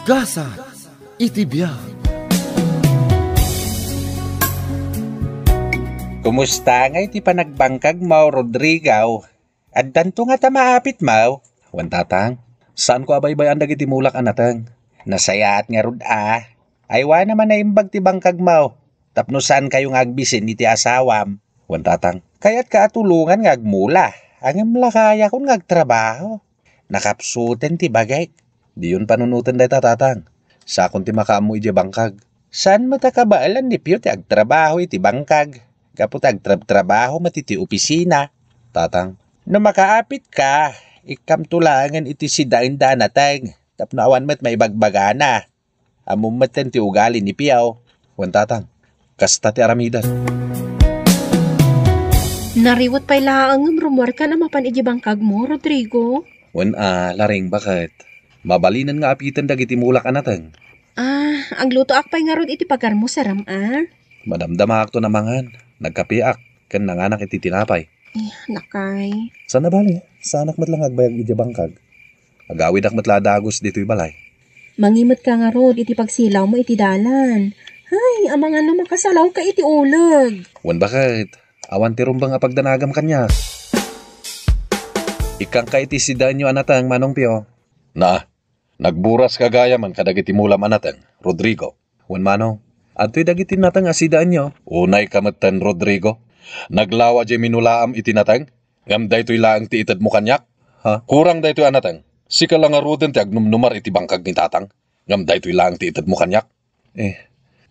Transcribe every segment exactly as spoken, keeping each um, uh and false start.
Gasat iti biag. Kumusta ngay ti panagbangkagmo, Rodrigo? Addanto ngata maapitmo? Wen tatang, saanko a baybay-an dagiti mulak a nateng. Nasayaat ngarud a. Aywana man naimbag ti bangkagmo. Tapno saankayo nga agbisin iti asawam. Wen tatang, kayatka a tulongan nga agmula. Ngem lakayakon nga agtrabaho. Nakapsuten ti bagik. Diyon panunoten dayta, tatang. Sakon ti makaammo idiay bangkag. Saan met a kabaelan ni Pio ti agtrabaho iti bangkag? Gapu ta agtrabtrabaho met iti opisina. Tatang, no makaapitka, ikkamto laengen iti sidaenda a nateng, tapno awan met maibagbagana. Ammom metten ti ugali ni Piaw. Wen tatang, kasta ti aramiden. Nariwet pay laeng ngem rummuarkan a mapan idiay bangkagmo, Rodrigo. Wen a, Laring, baket. Mabalinen nga apiten dagiti mulak a nateng. Ah, aglutoak pay ngarud iti pagarmo, saram a? Madamdamaakton a mangan. Nagkapeak, ken nanganak iti tinapay. Eh, lakay. Saan a bale, saanak met la nga agbayag idiay bangkag. Agawidak met la a dagus ditoy balay. Mangimetka ngarud iti pagsilawmo iti dalan. Hay, amangan no makasalawka iti uleg. Wen baket, awan ti rumbeng a pagdanagam kaniak. Ikkanka iti sidaenyo a nateng, Manong Pio. Na, nagburas gagayaman kadagiti mulam a nateng, Rodrigo. Wen manong, adtoy dagiti nateng a sidaenyo. Unayka metten, Rodrigo. Naglawa diay minulaam iti nateng, ngem daytoy laeng ti itedmo kaniak? Ha? Kurang daytoy a nateng. Sika la ngaruden ti agnumnumar iti bangkag ni tatang, ngem daytoy laeng ti itedmo kaniak? Eh,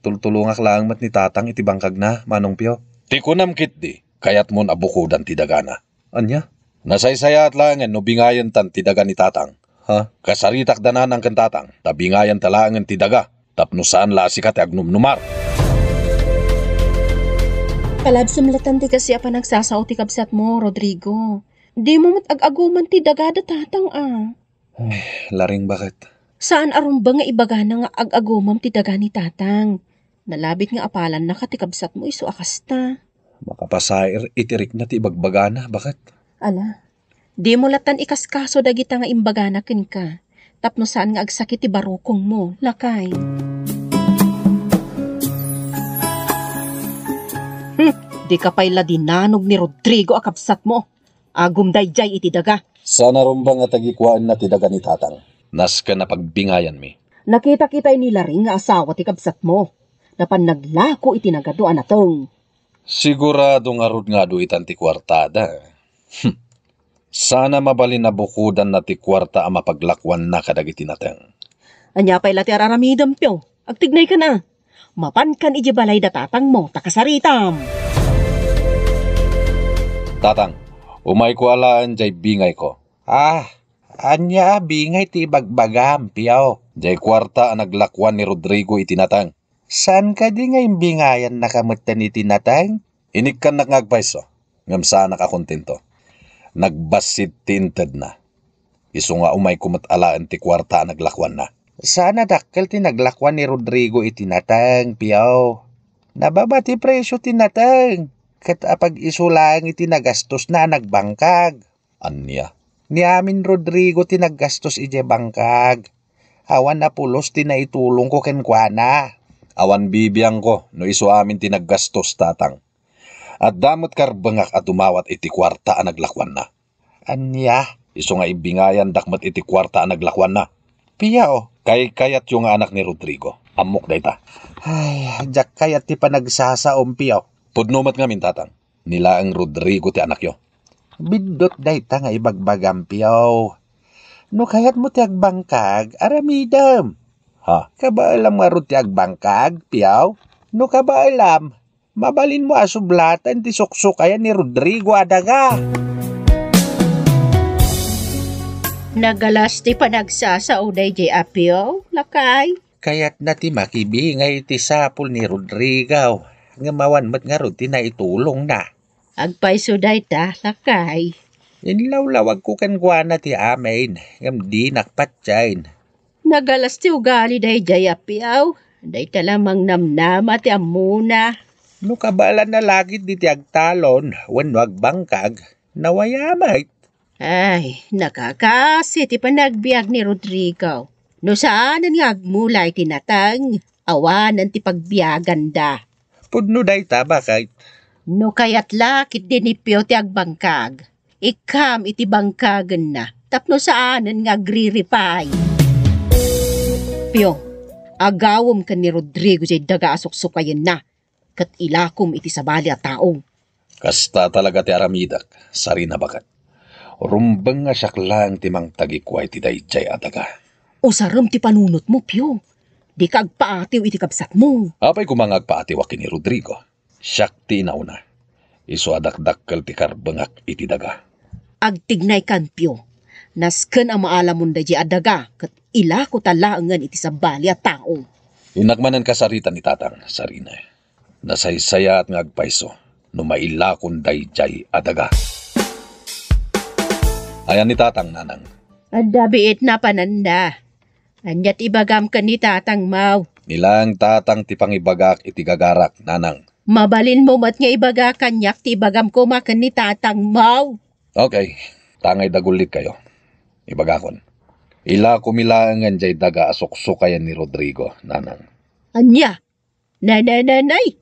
tultulongak laeng met ni tatang iti bangkagna, Manong Pio. Ti kunam ketdi, kayatmon a bukodan ti dagana. Ania? Nasaysayaat laengen no bingayentan ti daga ni tatang. Ha? Kasaritak dananang ken tatang, ta bingayenta laengen ti daga, tapno saan la a sika ti agnumnumar. Palabsem latta ti kaasi a panagsasao ti kabsatmo, Rodrigo. Dimo met ag-aguman ti daga da tatang a. Ay, Laring, baket. Saan a rumbeng nga ibagana nga ag-agumam ti daga ni tatang. Nalabit nga apalannaka ti kabsatmo isu a kasta. Makapasair iti rikna ti ibagbagana, baket. Ala, dimo lattan ikaskaso dagita nga imbagana kenka, tapno saan nga agsakit ti barukongmo, lakay. Hmm, dika pay la dinanog ni Rodrigo a kabsatmo. Agum daydiay iti daga. Saan a rumbeng nga tagikuaenna ti daga ni tatang. Nasken a pagbingayanmi. Nakitak itay ni Laring nga asawa ti kabsatmo. Napan naglako iti nagadu a nateng. Sigurado ngarud nga adu itan ti kuartada. Hmm. Saan a mabalin a bukodanna ti kuarta a mapaglakuanna kadagiti nateng. Ania pay la ti ar-aramidem, Pio? Agtignaykan a. Mapankan idiay balay da tatangmo ta kasaritam. Tatang, umayko alaen diay bingayko. Ah, ania a bingay ti ibagbagam, Pio? Diay kuarta a naglakuan ni Rodrigo iti nateng. Saan kadi nga imbingayan na kametten iti nateng? Inikkannak nga agpayso, ngem saanak a kontento. Nagbassit ti intedna. Isu nga umayko met alaen ti kuarta a naglakuanna. Saan a dakkel ti naglakuan ni Rodrigo iti nateng, Pio. Nababa ti presio ti nateng, ket apag-isu laeng iti nagastosna a nagbangkag. Ania? Ni amin Rodrigo ti naggastos idiay bangkag. Awan a pulos ti naitulongko kenkuana. Awan bibiangko no isu amin ti naggastos, tatang. Adda met karbengak a dumawat iti kuarta a naglakuanna. Ania? Isu nga imbingayandak met iti kuarta a naglakuanna. Pio? Kaykayatyo nga anak ni Rodrigo. Ammok dayta. Ay, diak kayat ti panagsasaom, Pio. Pudno met ngamin, tatang. Ni laeng Rodrigo ti anakyo. Biddut dayta nga ibagbagam, Pio. No kayatmo ti agbangkag, aramidem. Ha? Kabaelam ngarud ti agbangkag, Pio? No kabaelam, mabalinmo a sublaten ti suksukayan ni Rodrigo a daga. Nagalas ti panagsasao daydiay a Pio, lakay. Kayatna ti makibingay iti sapul ni Rodrigo, ngem awan met ngarud ti naitulongna. Agpayso dayta, lakay. Inlawlawagko kenkuana ti amin, ngem dinak patiayen. Nagalas ti ugali daydiay a Pio. Dayta la mangnamnama ti ammona. No kabaelanna la ketdi ti agtalon wenno agbangkag, nawayamek. Ay, nakakasi ti panagbiag ni Rodrigo. No saanen nga agmula iti nateng, awanen ti pagbiaganda. Pudno dayta, baket. No kayat la ketdi ni Pio ti agbangkag, ikkam iti bangkagenna tapno saanen nga agriripay. Pio, agawem ken ni Rodrigo diay daga a suksukayenna, ket ilakom iti sabali a tao. Kasta talaga ti aramidek, Sarina, baket. Rumbeng nga siak laeng ti mangtagikua iti daydiay a daga. Usarem ti panunotmo, Pio. Dika agpaatiw iti kabsatmo. Apay koma nga agpaatiwak ken ni Rodrigo? Siak ti inauna. Isu a dakdakkel ti karbengak iti daga. Agtignaykan, Pio. Nasken a maalamon daydiay a daga ket ilakota laengen iti sabali a tao. Innak manen kasarita ni Tatang, Sarina. Nasaysayaat nga agpayso no mailakon daydiay a daga. Ayan ni Tatang, Nanang? Adda biit napananda. Ania ti ibagam ken ni Tatang Mau? Ni laeng Tatang ti pangibagak iti gagarak, Nanang. Mabalinmo met nga ibaga kaniak ti ibagam koma ken ni Tatang Mau. Okay, tangay dagullit kayo. Ibagakon. Ilakomi laengen diay daga a suksukayen ni Rodrigo, Nanang. Ania? Nanananay!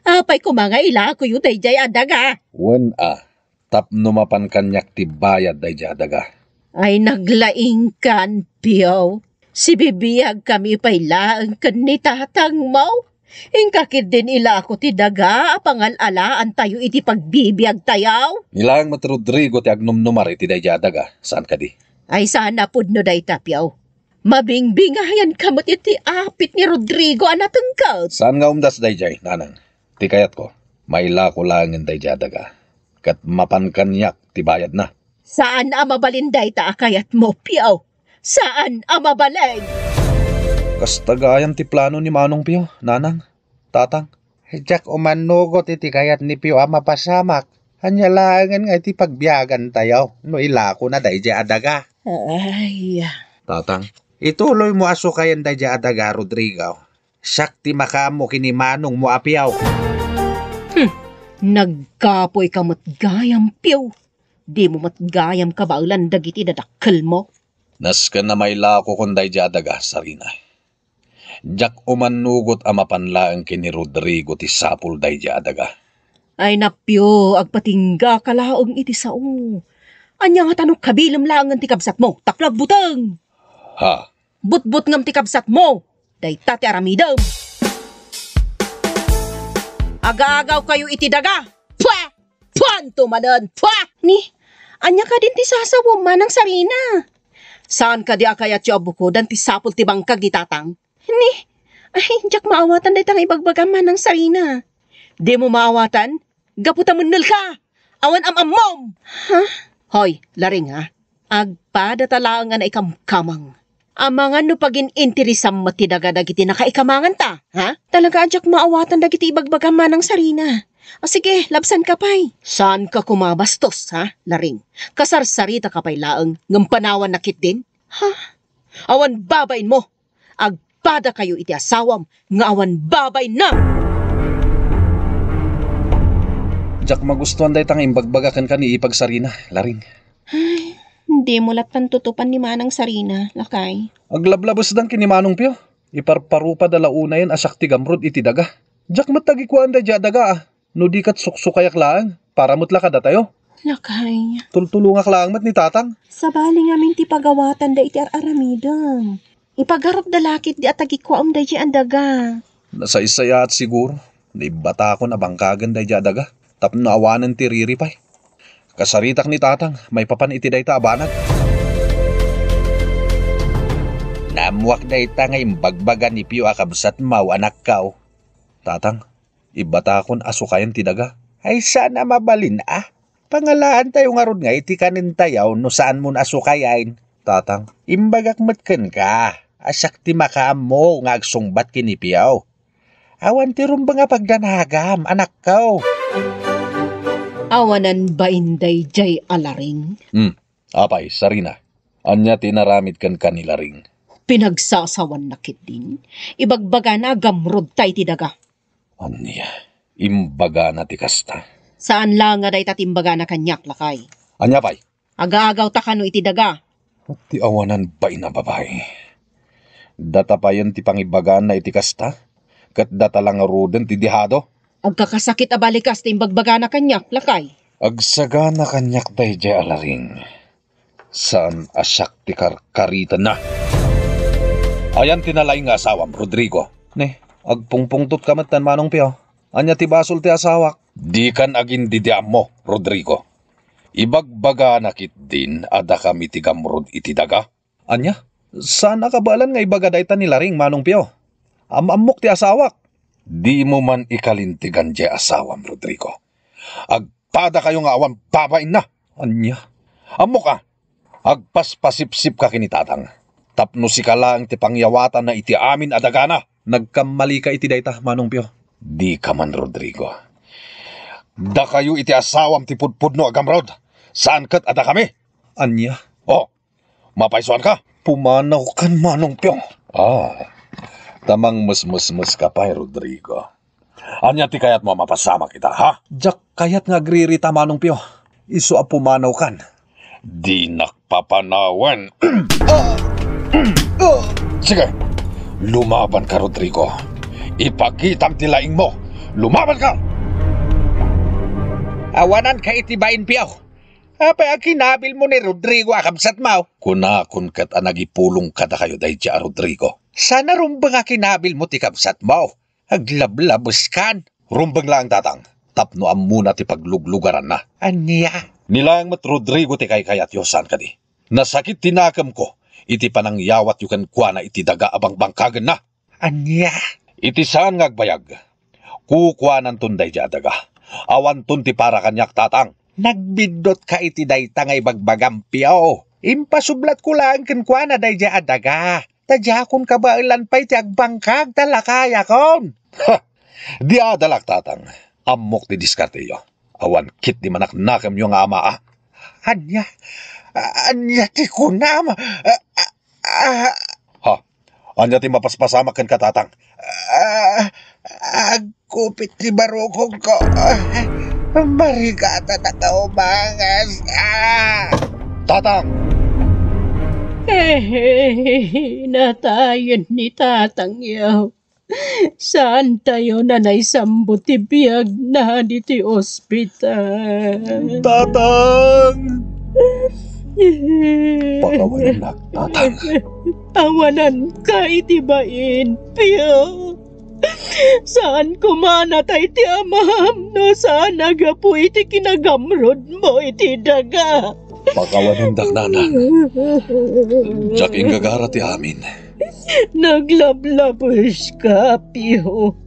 Apay koma nga ilakoyo daydiay a daga? Wen a, tapno mapan kaniak ti bayad daydiay a daga. Ay, naglaingkan, Pio. Sibibiagkami pay laeng ken ni Tatang Mau. Inka ketdin ilako ti daga a pangal-alaantayo iti pagbibiagtayo. Ni laeng met Rodrigo ti agnumnumar iti daydiay a daga. Saan kadi? Ay, saan a pudno dayta, Pio. Mabingbingayanka met iti apit ni Rodrigo a natengkad. Saan nga umdas daydiay, Nanang. Ti kayatko, mailako laengen daydiay a daga. Ket mapan kaniak ti bayadna. Saan a mabalin dayta a kayatmo, Pio. Saan a mabalin. Kasta gayam ti plano ni Manong Pio, Nanang. Tatang, diak umannugot iti kayat ni Pio a mapasamak. Ania laengen nga iti pagbiagantayo no ilakona daydiay a daga? Ay. Tatang, ituloymo a sukayen daydiay a daga, Rodrigo. Siak ti makaammo ken ni Manongmo a Pio. Hmm. Nagkapoyka met gayam, Pio. Dimo met gayam kabaelan dagiti dadakkelmo. Nasken a mailakokon daydiay a daga, Sarina. Diak umannugot a mapan laeng ken ni Rodrigo ti sapul daydiay a daga. Ay, Pio, agpatinggaka laeng iti sao. Ania ngata no kabilem laengen ti kabsatmo tapno agbuteng? Ha? Butbutngem ti kabsatmo. Dayta ti aramidem. Agaagawkayo iti daga. Pua! Puanto manen! Pua! Ni, ania kadin ti sasawem, Manang Sarina? Saan kadi a kayatyo a bukodan ti sapul ti bangkag ni Tatang? Ni, ay, diak maawatan dayta nga ibagbagam, Manang Sarina. Dimo maawatan? Gapu ta mennelka! Awan am-ammom! Ha? Hoy, Laring, ha? Agpadata laeng a naikamkamang. Amangan no pagin-interesam met ti daga dagiti nakaikamanganta, ha? Talaga a diak maawatan dagiti ibagbagam, Manang Sarina. A, sige, labsanka pay. Saanka koma bastos, ha, Laring? Kasarsaritaka pay laeng ngem panawanna ketdin? Ha? Awan babainmo. Agpadakayo iti asawam nga awan babainna. Diak magustuan dayta nga imbagbaga kenka ni Ipag Sarina, Laring. Ay, dimo lattan tutupan ni Manang Sarina, lakay. Aglablabesdan ken ni Manong Pio. Iparparupada la unayen a siak ti gamrud iti daga. Diak met tagikuaan daydiay a daga, a. No di ket suksukayak laeng, para met la kadatayo. Lakay. Tultulongak laeng met ni Tatang. Sabali ngamin ti pagawatanda iti ar-aramidem. Ipagarupda la ketdi a tagikuaem daydiay a daga. Nasaysayaat siguro. Naibbatakon a bangkagen daydiay a daga tapno awanen ti riripay. Kasaritak ni Tatang maipapan iti dayta a banag. Naammoak dayta nga imbagbaga ni Pio a kabsatmo, anakko. Tatang, ibbatakon a sukayen ti daga. Ay, saan a mabalin a. Pangalaantayo ngarud nga iti kanentayo no saanmon a sukayen. Tatang, imbagak met kenka a siak ti makaammo nga agsungbat ken ni Pio. Awan ti rumbeng a pagdanagam, anakko. Awanan bain daydiay a Laring? Hmm, apay, Sarina, ania ti inaramid kenka ni Laring? Pinagsasawanna ketdin. Ibagbagana a gamrudta iti daga. Ania, imbagana ti kasta? Saan la nga dayta ti imbagana kaniak, lakay. Ania pay? Agaagawta kano iti daga? Ti awanan bain a babai. Data payen ti pangibagaanna iti kasta, ket data la ngaruden ti dihado. Agkakasakit a balikas ti imbagbagana kaniak, lakay. Agsagana kaniak daydiay a laring. Saan a siak ti karkaritenna. Ayan ti nalaing nga asawam, Rodrigo? Ne, agpungpungtotka metten, Manong Pio. Ania ti basol ti asawak? Dikan agin-didiammo, Rodrigo. Ibagbagana ketdin a dakami ti gamrod iti daga. Ania? Saan a kabaelan nga ibaga dayta ni Laring, Manong Pio? Am-ammok ti asawak. Dimo man ikalintegan diay asawam, Rodrigo. Agpadakayo nga awan babainna. Ania? Ammok a, agpaspasipsipka ken ni Tatang. Tapno sika laeng ti pangyawatanna iti amin a dagana. Nagkammalika iti dayta, Manong Pio. Dika man, Rodrigo. Dakayo iti asawam ti pudpudno a gamrod. Saan ket a dakami. Ania? Oh, mapaysuanka? Pumanawkan, Manong Pio. Ah, ta mangmesmesmeska pay, Rodrigo. Ania ti kayatmo a mapasamak ita, ha? Diak kayat nga agririta, Manong Pio. Isu a pumanawkan. Dinak papanawen. Sige, lumabanka, Rodrigo. Ipakitam ti laingmo. Lumabanka! Awananka iti bain, Pio. Apay a kinabilmo ni Rodrigo a kabsatmo? Kunakon ket a nagipulong kadakayo daydiay a Rodrigo. Saan a rumbeng a kinabilmo ti kabsatmo? Aglablabeskan. Rumbeng laeng, Tatang, tapno ammona ti pagluglugaranna. Ania? Ni laeng met Rodrigo ti kaykayatyo, saan kadi? Nasakit ti nakemko iti panangyawatyo kenkuana iti daga a bangbangkagenna. Ania? Iti saan nga agbayag, kukuananton daydiay a daga. Awanton ti para kaniak, Tatang. Nagbiddutka iti dayta nga ibagbagam, Pio. Impasublatko laeng kenkuana daydiay a daga. Ta diakon kabaelan pay ti agbangkag ta lakayakon. Ha! Di adalak, Tatang. Ammok ti diskarteyo. Awan ketdi manaknakemyo nga amaa. Ania? A-, ania ti kunam? A-, a-, a- Ha? Ania ti mapaspasamak kenka, Tatang? A-, agkupit ti barukongko. Marigatan a kaumangas. Ah! Tatang! Eh, natayen ni Tatangyo. Saantayo a naisambut ti biagna ditoy ospital. Tatang! Pakawanennak, Tatang. Awananka iti bain, Pio. Saan koma a natay ti amam no saan a gapu iti kinagamrodmo iti daga. Pakawanendak, Nanang. Diak inggagara ti amin. Naglablabeska, Pio.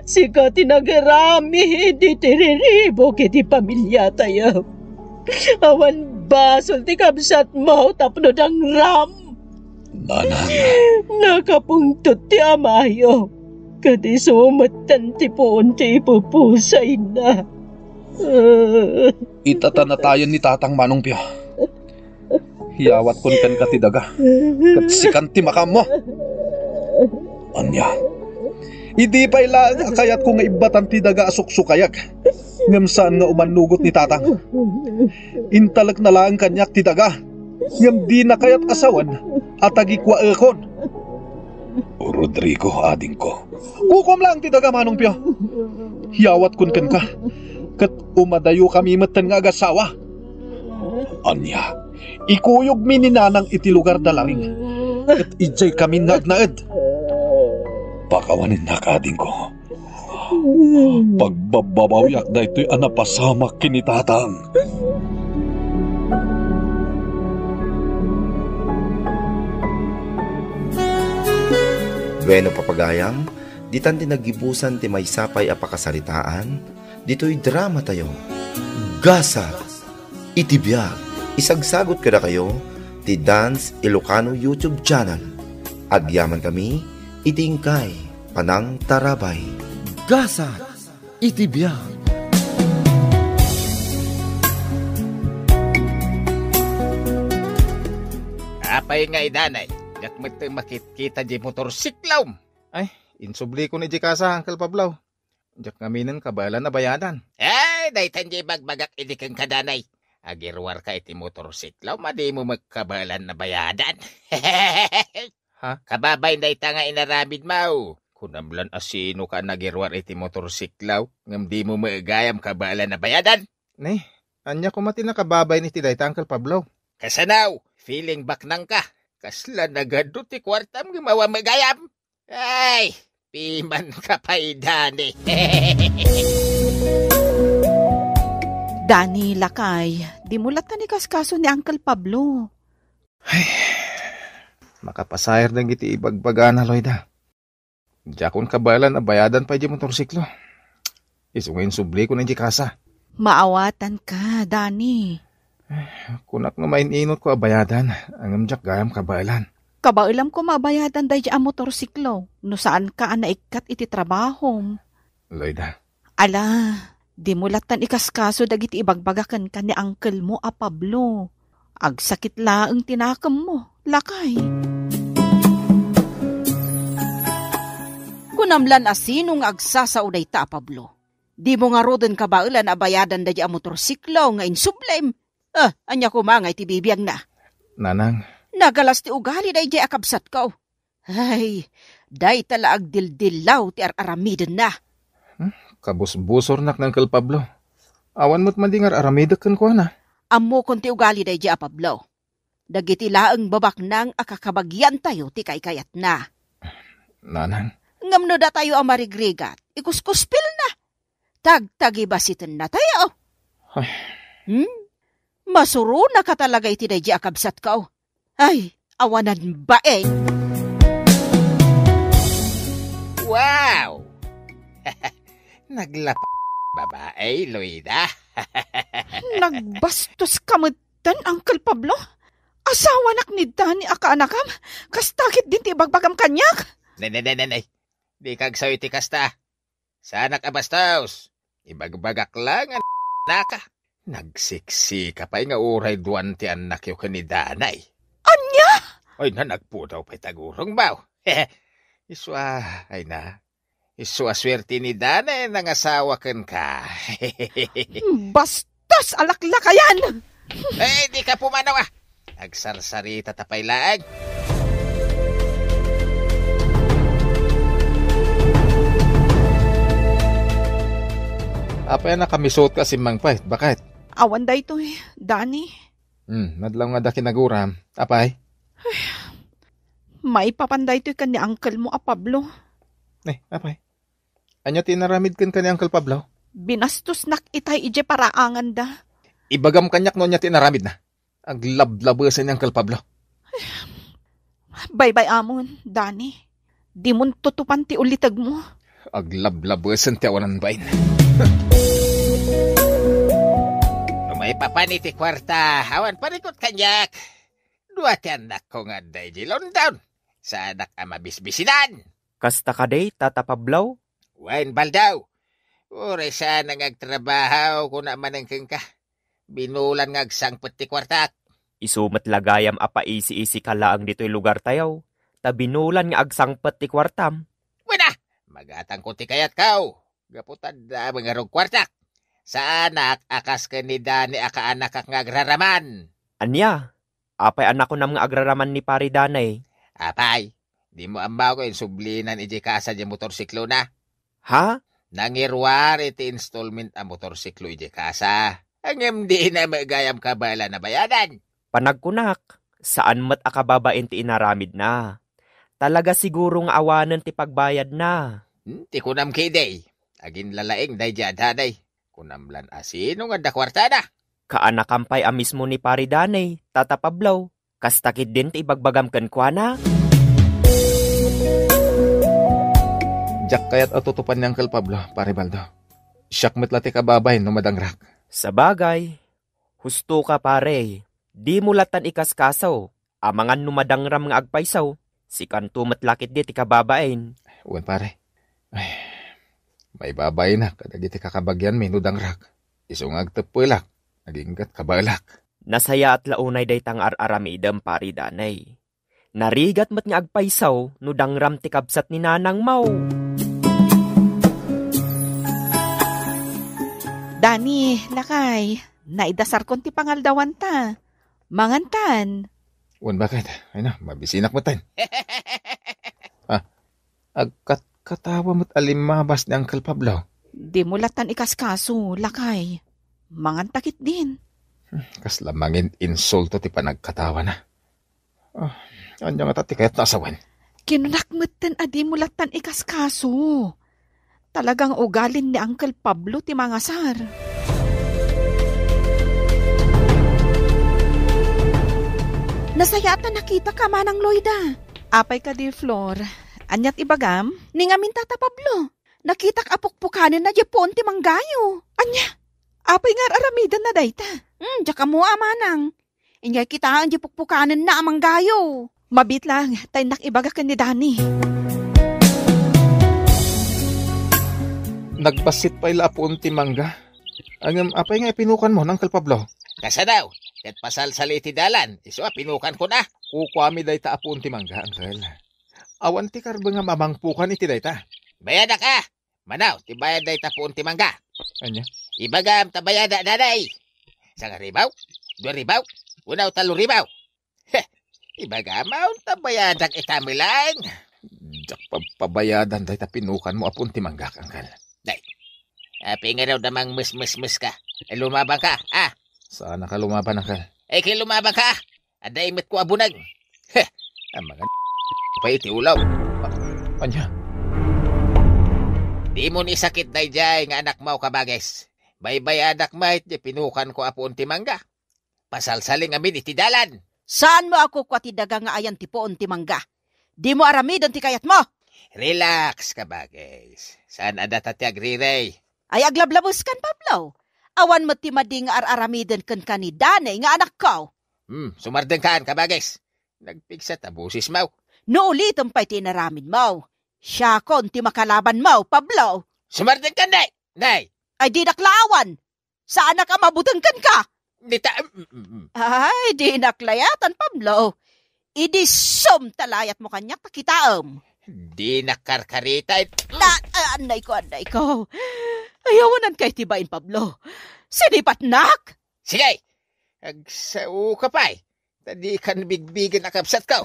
Sika ti nagaramid iti riribuk iti pamiliatayo. Awan basol ti kabsatmo tapno dangram. Nanang. Nakapungtot ti amayo. Ket isu metten ti puon ti ipupusayna. Ita ta natayen ni Tatang, Manong Pio. Iyawatkon kenka ti daga, ket sikan ti makaammo. Ania? Idi pay laeng a kayatko nga ibbatan ti daga a suksukayag, ngem saan nga umannugot ni Tatang. Intalekna laeng kaniak ti daga, ngem dina kayat a sawen a tagikuaekon. Rodrigo, adingko. Kukuam laeng ti daga, Manong Pio. Iyawatkon kenka, ket umadayokami metten nga agasawa. Ania, ikuyogmi ni Nanang iti lugar da Laring, ket idiaykamin nga agnaed. Pakawanennak, adingko. Pagbabbabawiak daytoy a napasamak ken ni Tatang. Bueno, papagayam, ditan ti naggibusan ti maysa pay a pakasaritaan ditoy dramatayo. Gasat iti biag. Isagsagut kadakayo ti Dance Ilocano YouTube channel. Agyamankami iti inkay panangtarabay. Gasat iti biag. Apay nga idanay, diak met makitkita di motorsiklom. Ay, insublikon iti kasa, Uncle Pablo. Diak ngaminen kabaelan a bayadan. Ay, daytan di ibagbagak idi kenka, danay. Agiruarka iti motorsiklo, madimo met kabaelan a bayadan. Ha? Kababain dayta nga inaramidmo. Kunam lan a sinoka a nagiruar iti motorsiklo, ngem dimo met gayam kabaelan a bayadan. Ne, ania koma ti nakababain iti dayta, Uncle Pablo? Kasano? Feeling baknangka. Kasla nagadu ti kuartam ngem awan met gayam. Ay, pimanka pay, Dani. Dani, lakay, dimo lattan ikaskaso ni Uncle Pablo. Ay, makapasayar dagiti ibagbagana, Loida. Diakon kabaelan a bayadan pay di motorsiklo. Isu nga insublikon idiay kasa. Maawatanka, Dani. Kunak no main-inotko a bayadan, ngem diak gayam kabaelan. Kabaelam koma a bayadan daydi a motorsiklo, no saanka a naikkat iti trabahom. Loida. Ala, dimo lattan ikaskaso dagiti ibagbaga kenka ni angkelmo a Pablo. Agsakit laeng ti nakemmo, lakay. Kunam lan a sino nga agsasao dayta a Pablo. Dimo ngaruden kabaelan a bayadan daydi a motorsiklo nga insublim. Ah, ania koma nga iti bibiagna? Nanang. Nagalas ti ugali daydi a kabsatko. Ay, dayta la agdildillaw ti ar-aramidenna. Hmm? Kabusbusornak ni Uncle Pablo. Awan met madi nga ar-aramidek kenkuana. Ammokon ti ugali daydi a Pablo. Dagiti laeng babaknang a kakabagiantayo ti kaykayatna. Nanang. Ngem no datayo a marigrigat, ikuskuspilna. Tagtagibasitennatayo. Ay. Hmm? Masuronaka talaga iti daydi a kabsatko. Ay, awanan bain. Wow! Naglap-, babae, Loida. Nagbastoska metten, Uncle Pablo. Asawanak ni Dani a kaanakam. Kasta ketdin ti ibagbagam kaniak. Nay, nay, nay, nay, nay. Dika agsaw iti kasta. Saanak a bastos. Ibagbagak la nga naka. Nagsiksika pay nga uray duan ti annakyo ken ni Danay. Ania? Ay na, nagpudaw pay tagurong baw. Isu a, ay na. Isu a suerte ni Danay nangasawa kenka. Bastos a laklakayan! Eh, dika pumanaw, ah. Agsarsarita ta pay laeng. Apay a nakamisut ka a simmangpet? Bakit? Awan daytoy, Dani. Hmm, nadlaw nga da kinaguram. Apay? Maipapan daytoy ken ni uncle mo a Pablo. Eh, apay? Ania ti inaramid kenka ni Uncle Pablo? Binastosnak itay idiay paraanganda. Ibagam kaniak no ania ti inaramidna. Aglablabesen ni Uncle Pablo. Baybay-amon, Dani. Dimon tutupan ti ulitegmo. Aglablabesen ti awanan bain. No maipapan iti kuarta, awan parikut kaniak. Dua ti annakko nga adda idiay London. Saanak a mabisbisinan. Kasta kadi, Tata Pablo? Wen, Baldaw. Uray saan nga agtrabaho, kuna manen kenka. Binulan nga agsangpet ti kuartak. Isu met la gayam a paisi-isika laeng ditoy lugartayo, ta binulan nga agsangpet ti kuartam. Wen a, magatangko ti kayatko. Gapu ta adda met ngarud kuartak. Saanak a kas ken ni Dani a kaanakak nga agraraman. Ania? Apay a nakunam nga agraraman ni Pari Danay? Apay, dimo ammo nga insublinan idiay kasa diay motorsiklona? Ha? Nangiruar iti installment a motorsiklo idiay kasa. Ngem dina met gayam kabaelan a bayadan. Panagkunak, saan met a kababain ti inaramidna. Talaga siguro nga awanen ti pagbayadna. Hmm, ti kunam ketdi, aginlalaing daydiay a Danay. Kunam lan a sino nga adda kuartana? Kaanakam pay a mismo ni Pari Danay, Tata Pablo. Kasta ketdin ti ibagbagam kenkuana? Diak kayat a tutupan ni Uncle Pablo, Pare Baldo. Siak met la ti kababain no madangrak. Sabagay, husto ka, pare. Dimo lattan ikaskaso. Amangan no madangram nga agpayso, sikanto met la ketdi ti kababain. Wen, pare. Ay, maibabainak kadagiti kakabagianmi no dangrak. Isu nga agteppelak, aginggat kabaelak. Nasayaat la unay dayta nga ar-aramidem, Pari Danay. Narigat met nga agpayso no dangram ti kabsat ni nanangmo. Dani, lakay, naidasarkon ti pangaldawanta. Mangantan. Wen, bakit? Ay na, mabisinak metten. Agkatkatawa met a limmabas ni Uncle Pablo. Dimo lattan ikaskaso, lakay. Mangantakit din. Kasla mangin insulto ti panagkatawana. Ah, anya ngata ti kayatna a sawen? Kinunak metten a dimo lattan ikaskaso. Talagang ugalin ni Uncle Pablo ti mangasar. Nasayaat a nakitaka, Manang Loida. Apay kadi, Flor? Aniat ibagam? Ni ngamin, Tata Pablo, nakitak a pukpukanenna diay puon ti manggayo. Ania? Apay nga ar-aramidenna dayta? Hmm, diak ammo a, Manang. Inyay kitaen diay pukpukanenna a manggayo. Mabiit lang, ta innak ibaga ken ni Dani. Nagbassit pay la a puon ti mangga. Ngem apay nga ipinukanmo, Uncle Pablo? Kasano? Ket pasalsali iti dalan, isu a pinukankon a. Kukuami dayta a puon ti mangga, Uncle. Awan ti karbengam a mangpukan iti dayta. Bayadak a! Manaw, ti bayad dayta puon ti mangga. Ania? Ibagam ta bayada, Dani. Sangaribu? Duaribu? Wenno taloribu? Heh, ibagam ta bayadak ita met laeng. Diak pagpabayadan dayta pinukanmo a puon ti mangga, Uncle. Day, apay ngarud a mangmesmesmeska? Ay, lumabanka, ah? Saanka lumaban, Uncle. Ay, ket lumabanka, ah? Adda imetko a buneng. Heh, amangan pay iti ulaw. A-, ania? Dimo isakit daydiay nga anakmo, kabagis. Baybayadak met diay pinukanko a puon ti mangga. Pasalsali ngamin iti dalan. Saanmo a kukua ti daga nga ayan ti puon ti mangga? Dimo aramiden ti kayatmo. Relax, kabagis. Saan a data ti agrirey? Ay, aglablabeskan, Pablo. Awan met ti madi nga ar-aramiden kenka ni Dani nga anakko. Hmm, sumardengkan, kabagis. Nagpigsa ta bosesmo. No ulitem pay ti inaramidmo, siakon ti makalabanmo, Pablo. Sumardengkan, Day! Day! Ay, dinak laawan. Saanak a mabuteng kenka. Dita, mm, mm, mm. Ay, dinak layatan, Pablo. Idisum ta layatmo kaniak ta kitaem. Dinak karkarita it-, Ta, ah, annay ko, annay ko. Ay, awanan kay ti bain, Pablo. Sinipatnak? Sige! Agsaoka pay, ta dikan bigbigen a kabsatko.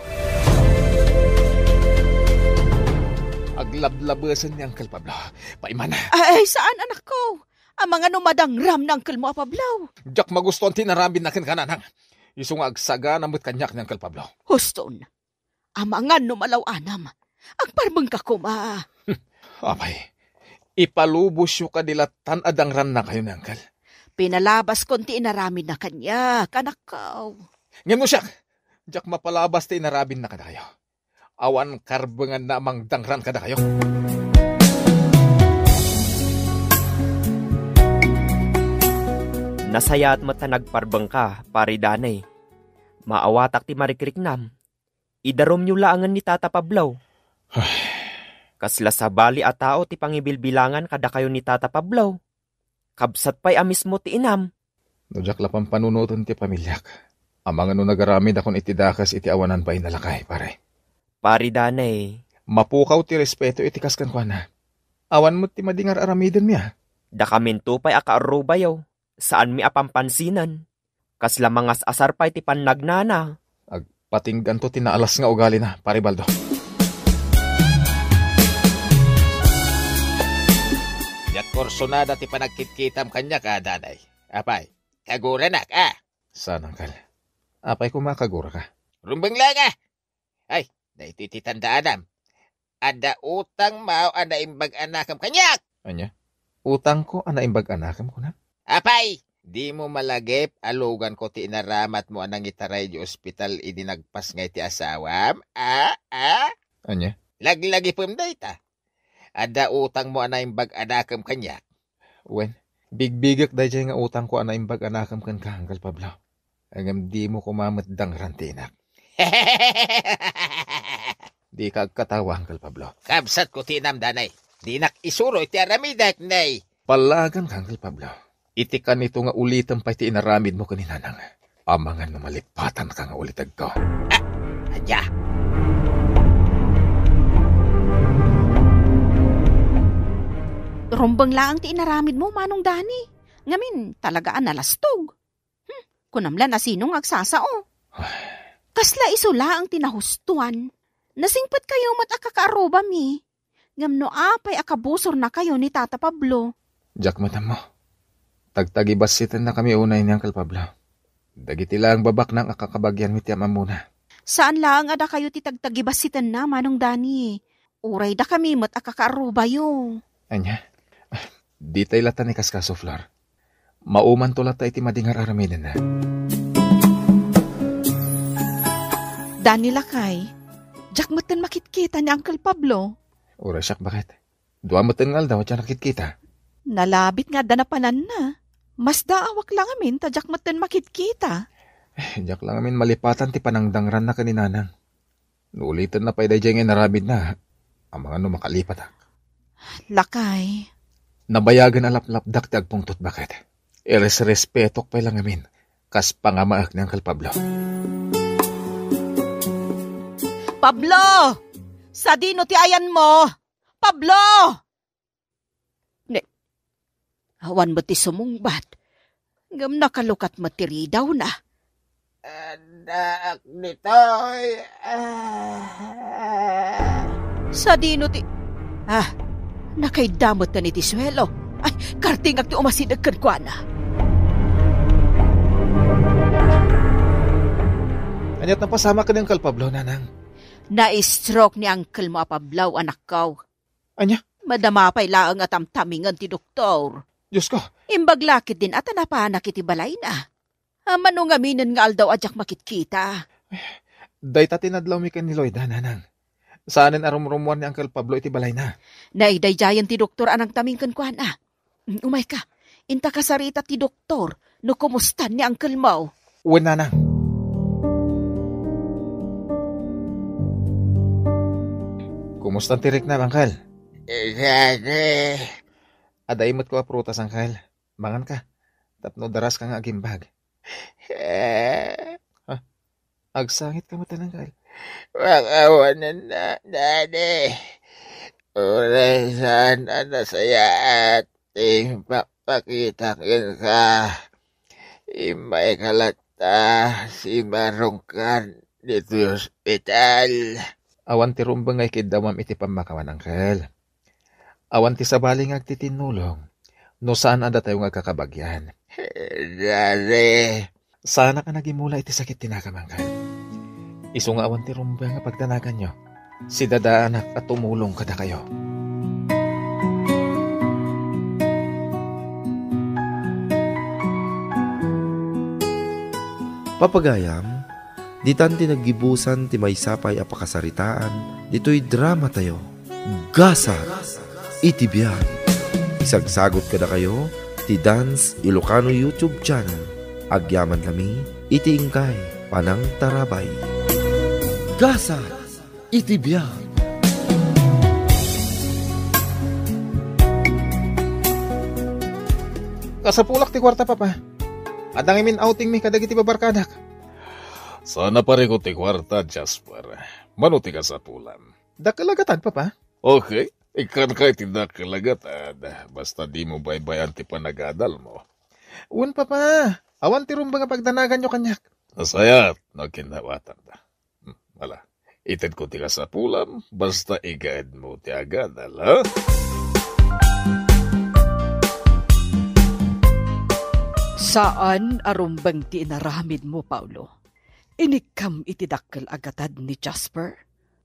Aglablabesen ni Uncle Pablo. Paimana. Ay, saan, anakko? Amangan no madangram ni uncle mo a Pablo. Diak magustuan ti inaramidna kenka, nanang. Isu nga agsagana met kaniak ni Uncle Pablo. Huston. Amangan no malaw-anam. Agparbengka koma. Apay, ipalubosyo kadi lattan a dangrannakayo ni uncle? Pinalabaskon ti inaramidna kaniak, anakko. Ngem no siak, diak mapalabas ti inaramidna kadakayo. Awan karbenganna a mangdangran kadakayo. Nasayaat met ta nagparbengka, Pari Danay. Maawatak ti marikriknam. Idarumyo laengen ni Tata Pablo. Kasla sabali a tao ti pangibilbilangan kadakayo ni Tata Pablo. Kabsat pay a mismo ti inam. No diak la pampanunoten ti pamiliak, amangan no nagaramidakon iti dakes iti awanan bain a lakay, pare. Pari Danay. Mapukaw ti respeto iti kas kenkuana. Awan met ti madi nga ar-aramidenmi, a. Dakaminto pay a kaarrubayo, saanmi a pampansinan. Kasla mangas-asar pay ti pannagnana. Agpatingganto ti naalas nga ugalina, Pare Baldo. Diak kursonada ti panagkitkitam kaniak, a, Danay. Apay, kaguranak, a? Saan, uncle. Apay koma kaguraka? Rumbeng laeng, a! Ay, daytoy ti tandaanam. Adda utangmo a naimbag a nakem kaniak! Ania? Utangko a naimbag a nakem, kunam? Apay, dimo malagip a luganko ti inaramatmo a nangitaray di ospital idi nagpasngay ti asawam? A? A? Ania? Laglagipem dayta. Adda utangmo a naimbag a nakem kaniak. Wen, bigbigek daydiay nga utangko a naimbag a nakem kenka, Uncle Pablo. Ngem dimo koma met dangran ti inak. Dika agkatawa, Uncle Pablo. Kabsatko ti inam, Danay. Dinak isuro iti aramidek, nay. Pallaganka, Uncle Pablo. Iti kanito nga ulitem pay ti inaramidmo ken ni nanang. Amangan no malipatanka nga ulitegko. Ah, adda. Rumbeng laeng ti inaramidmo, Manong Dani. Ngamin, talaga a nalastog. Hmm, kunam la no sino nga agsasao. Kasla isu laeng ti nahustoan. Nasingpetkayo met a kakaarrubami. Ngem no apay a kabusornakayo ni Tata Pablo? Diak met ammo. Tagtagibassitennakami unay ni Uncle Pablo. Dagiti laeng babaknang a kakabagianmi ti am-ammona. Saan laeng a dakayo ti tagtagibassitenna, Manong Dani. Uray dakami met a kakaarrubayo. Ania? Ditay latta ni kaskaso, Flor. Maumanto latta iti madi nga ar-aramidenna. Dani, lakay, diak metten makitkita ni Uncle Pablo. Uray siak, baket. Dua metten nga aldaw a diak nakitkita. Nalabit nga adda napananna. Masdaawak la ngamin ta diak metten makitkita. Eh, diak la ngamin malipatan ti panangdangranna ken ni Nanang. No ulitenna pay daydiay nga inaramidna, amangan no makalipatak. Lakay. Nabayagen a laplapdak ti agpungtot, baket. Iresrespetok pay la ngamin, kas pangamaek ni Uncle Pablo. Pablo! Sadino ti ayanmo? Pablo! Ne, awan met ti sumungbat. Ngem nakalukat met ti ridawna. Addaak ditoy. Ah. Sadino ti, ah, nakaidda met iti suelo. Ay, kartingak ti umasideg kenkuana. Ania't napasamak ken ni Uncle Pablo, Nanang? Na-stroke ni uncle mo a Pablo, anakko. Ania? Madama pay laeng a tamtamingen ti doktor. Diosko! Imbag la ketdin a ta napanak iti balayna. Ammano ngaminen nga aldaw a diak makitkita. Dayta ti nadlawmi ken ni Loida, Nanang. Saanen a rumrummuar ni Uncle Pablo iti balayna. Naidaydayen ti doktor a nangtaming kenkuana. Mm, umayka. Inta kasarita ti doktor no kumustan ni uncle mo. Wen, Nanang. Kumustan ti rikna, Uncle? Dadi. Adda immetko a prutas, Uncle. Manganka. Tapno daraska nga agimbag. Eh. Ha? Agsangitka met, Uncle. Makawanen na, Daddy. Uray saan a nasayaat ti pakpakita kenka. Immayka latta, simarungkan ditoy ospital. Awan ti rumbeng nga ikiddawam iti pammakawan, Uncle. Awan ti sabali nga agtitinnulong no saan a datayo nga agkakabagian. Dare. Saanak a nagimula iti sakit ti nakam, Uncle. Isu nga awan ti rumbeng nga pagdanaganyo, sidadaanak a tumulong kadakayo. Papagayam, ditan ti naggibusan ti maysa pay a pakasaritaan ditoy dramatayo. Gasat iti biag. Isagsagot kadakayo ti Dance Ilocano YouTube channel. Agyaman lami iti inkay panangtarabay. Gasat iti biag. Kasapulak ti kuarta, Papa. Adda ngamin outing mi kadagiti babarkadak. Saan a parikut ti kuarta, Jasper. Mano ti kasapulam? Dakkel a gatad, Papa. Okay. Ikkanka iti dakkel a gatad. Basta dimo baybay-an ti panagadalmo. Wen, Papa. Awan ti rumbeng a pagdanaganyo kaniak. Nasayaat no aginnawatanka. Hmm, ala. Itedko ti kasapulam, basta igaedmo ti agadal, ha? Saan a rumbeng ti inaramidmo, Paulo. Inikkam iti dakkel a gatad ni Jasper.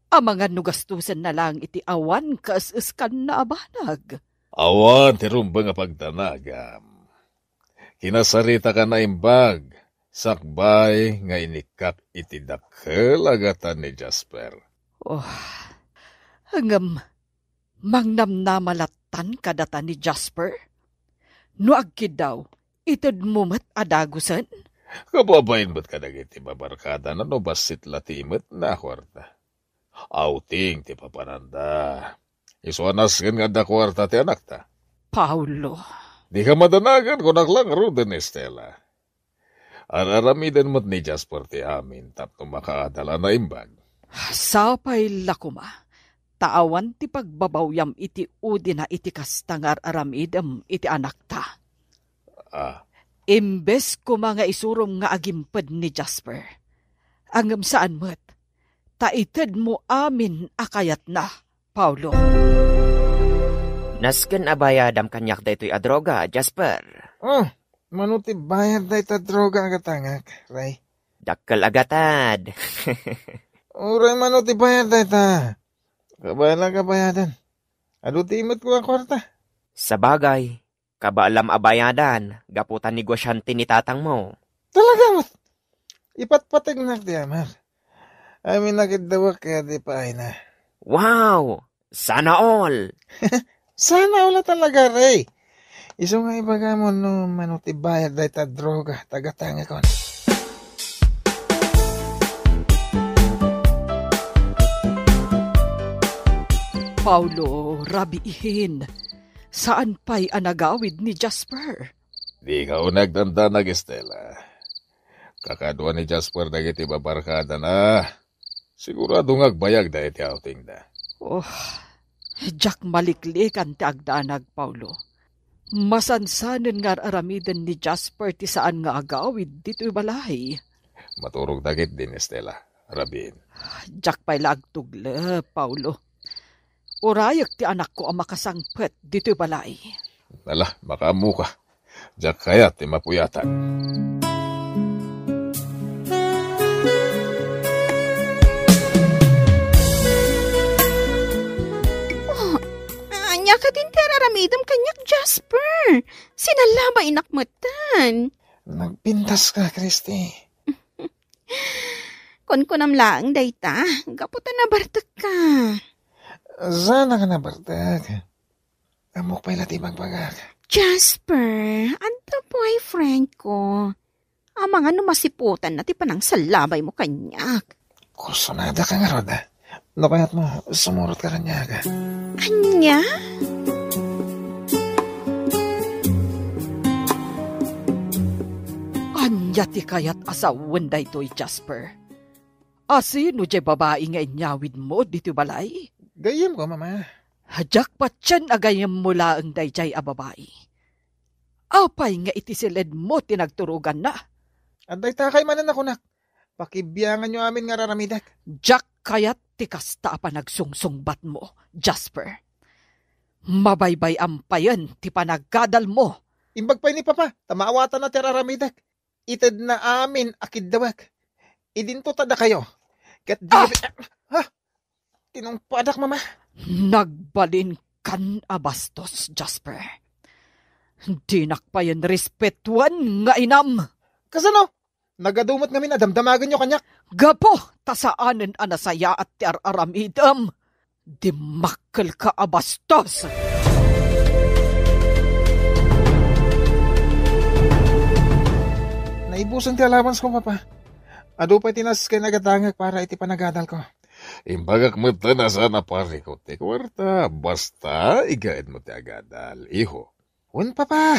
Amangan no gastusenna laeng iti awan kaes-eskanna a banag. Awan ti rumbeng a pagdanagam. Kinasaritak a naimbag, sakbay nga inikkak iti dakkel a gatad ni Jasper. Oh, ngem mangnamnama lattan kadata ni Jasper? No agkiddaw, itedmo met a dagusen? Kababain met kadagiti babarkadana no bassit la ti imetna a kuarta. Outing ti papananda. Isu a nasken nga adda kuarta ti anakta. Paulo. Dika madanagan, kunak la ngaruden, Estela. Ar-aramiden met ni Jasper ti amin tapno makaadal a naimbag. Sapay la koma, ta awan ti pagbabawyam iti udina iti kasta nga ar-aramidem iti anakta. Ah. Imbes koma nga isurom nga agimped ni Jasper. Ngem saan met, ta itedmo amin a kayatna. Paolo. Nasken a bayadam kaniak daytoy a droga, Jasper. Oh, mano ti bayad dayta droga a gatangek, Ray? Dakkel a gatad. Uray mano ti bayad dayta. Kabaela kabayadan. Adu ti imetko a kuarta. Sabagay, kabaelam a bayadan, gapu ta negosiante ni tatangmo. Talaga met. Ipatpategnak ti amak. Amin a kiddawek ket ipaayna. Wow! Sana all! Sana all a talaga, Ray. Isu nga ibagam no mano ti bayad dayta droga ta gatangekon. Paolo, rabiin. Saan pay a nagawid ni Jasper? Dika uneg dandanag, Estela. Kakadua ni Jasper dagiti babarkadana. Sigurado nga agbayag dagiti outingda. Oh, diak maliklikan ti agdanag, Paolo. Masansanen nga ar-aramiden ni Jasper ti saan nga agawid ditoy balay. Maturog dagiti din, Estela. Rabin. Diak pay la agtuglep, Paolo. Urayek ti anakko a makasangpet ditoy balay. Ala, makaammoka. Diak kayat ti mapuyatan. Oh, ania kadin ti ar-aramidem kaniak, Jasper? Sinallabainak metten. Nagpintaska, Christy. Kunkunam laeng dayta, gapu ta nabartekka. Saanak a nabartek. Ammok pay la ti ibagbagak. Jasper, adda boyfriend ko. Amangan no masiputanna ti panangsallabaymo kaniak. Kursunada ka ngarud. No kayatmo, sumurotka kaniak. Ania? Ania ti kayat a sawen daytoy, Jasper? Asino diay babai nga inyawidmo ditoy balay? Gayyemko, Mama. Diak patien a gayyemmo laeng daydiay a babai. Apay nga iti siledmo ti nagturoganna? Adda itakay manen a kunak. Pakibianganyo amin nga ar-aramidek. Diak kayat ti kasta a panagsungsungbatmo, Jasper. Mabaybay-am payen ti panagadalmo. Imbag pay ni Papa, ta maawatanna ti ar-aramidek. Itedna amin a kiddawek. Idinto ta dakayo. Ket di... Ah! Ha? Tinungpadak, Mama. Nagbalinkan a bastos, Jasper. Dinak payen respetuen nga inam. Kasano? Nagadu met ngamin a damdamagenyo kaniak. Gapu ta saanen a nasayaat ti ar-aramidem. Dimmakkelka a bastos! Naibusen ti alawansko, Papa. Adu pay ti nasken a gatangek para iti panagadalko. Imbagak metten a saan a parikut ti kuarta, basta igaedmo ti agadal, iho. Wen, Papa,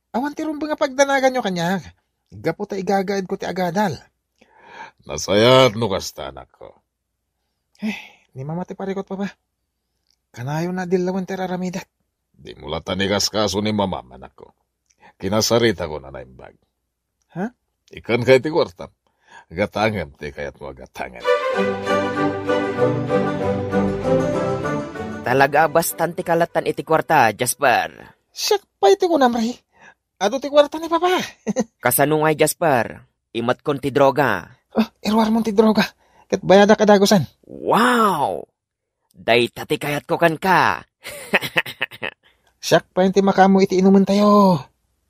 awan ti rumbeng a pagdanaganyo kaniak, gapu ta igagaedko ti agadal. Nasayaat no kasta, anakko. Eh, ni Mama ti parikut, Papa. Kanayon a dillawen ti ar-aramidek. Dimo latta ikaskaso ni Mama, anakko. Kinasaritakon a naimbag. Ha? Ikkanka iti kuartam. Gatangem ti kayatmo a gatangen. Talaga a bastan ti kalatan iti kuarta, Jasper. Siak pay ti kunam, Ray. Adu ti kuarta ni Papa. Kasano ngay, Jasper? Imetkon ti droga. Oh, iruarmon ti droga. Ket bayadak a dagusen. Wow! Dayta ti kayatko kenka. Siak pay ti makaammo iti inumentayo.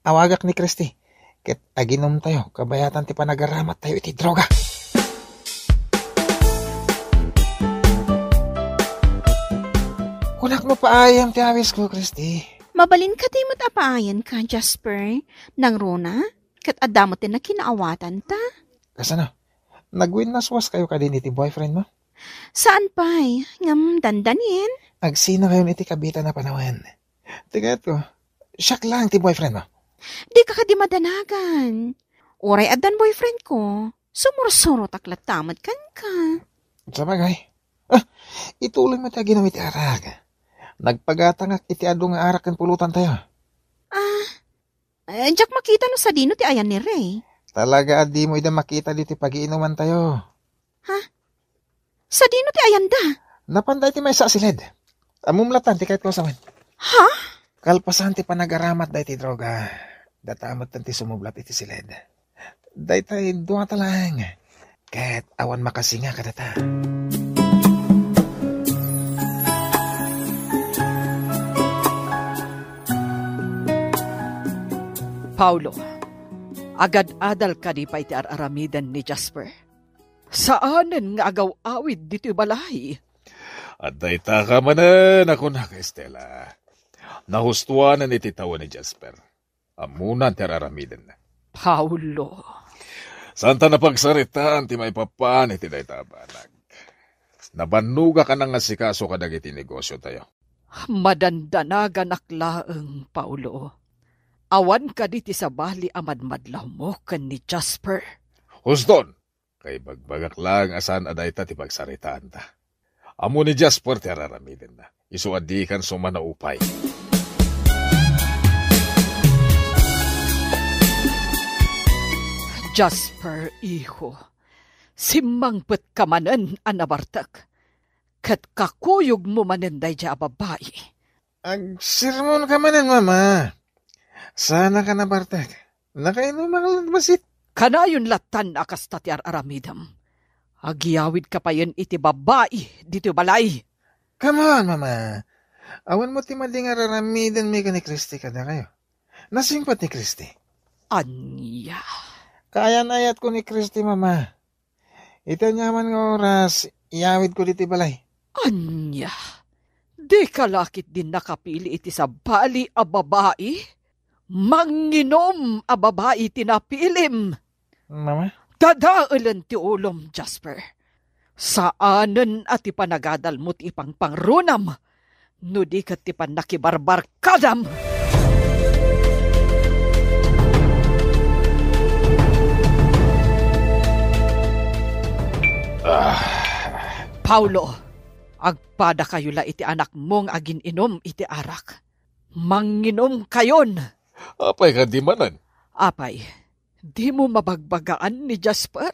Awagak ni Christy. Ket aginumtayo kabayatan ti panagaramattayo iti droga. Kunak no paayam ti awisko, Christy. Mabalin kadi met a paayanka, Jasper. Nangruna, ket adda met ti nakinaawatanta. Kasano? Nagwinnaswaskayo kadin iti boyfriendmo? Saan pay, ngem dandanin. Agsinakayon iti kabitan a panawen. Ti kayatko, siak laeng ti boyfriendmo. Dika kadi madanagan. Uray addan boyfriendko, sumursurotak latta met kenka. Sabagay. Ah, ituloy met ti aginum iti arak. Nagpagatangak iti adu nga arak ken pulutantayo. Ah, eh, diak makita no sadino ti ayan ni Ray. Talaga a dimo ida makita ditoy pagiinumantayo. Ha? Sadino ti ayanda? Napanda iti maysa a siled. Ammom latta ti kayatko a sawen. Ha? Kalpasan ti panagaramat daytoy droga, data metten ti sumublat iti siled. Daytoy duata laeng. Ket awan makasinga kadata. Paulo, agad-adal kadi pay ti ar-aramiden ni Jasper? Saanen nga agaw-awid ditoy balay. Adda ita ka manen a kunak, Estela. Nahustuanan iti tawen ni Jasper. Ammona ti ar-aramidenna. Paulo. Saan ta napagsaritaan ti maipapan iti dayta a banag. Nabannogak a nangasikaso kadagiti negosio tayo. Madandanaganak laeng, Paulo. Awan kadi ti sabali a madmadlawmo ken ni Jasper? Huston, kaibagbagak laeng a saan a dayta ti pagsaritaanta. Ammo ni Jasper ti ar-aramidenna. Isu a dikan sumanaupay. Jasper, iho, simmangpetka manen a nabartek, ket kakuyogmo manen daydiay a babai. Agsermonka manen, Mama. Saanka a nabartek. Nakainumak latta bassit. Kanayon lattan a kasta ti ar-aramidem. Agyawidka payen iti babai ditoy balay. Come on, Mama. Awan mo ti madi nga ar-aramidenmi ken ni Christy kadakayo. Nasingpet ni Christy. Ania? Kaayan-ayatko ni Christy, Mama. Iti aniaman nga oras, iyawidko ditoy balay. Ania? Dika la ketdi nakapili iti sabali a babai? Manginom a babai ti napilim. Mama? Dadaelen ti ulom, Jasper. Saanen a ti panagadalmo ti ipangpangrunam, no di ket ti pannakibarbarkadam. Ah. Paulo, agpadakayo la iti anakmo nga agin-inom iti arak. Manginomkayon. Apay kadi manen? Apay, dimo mabagbagaan ni Jasper?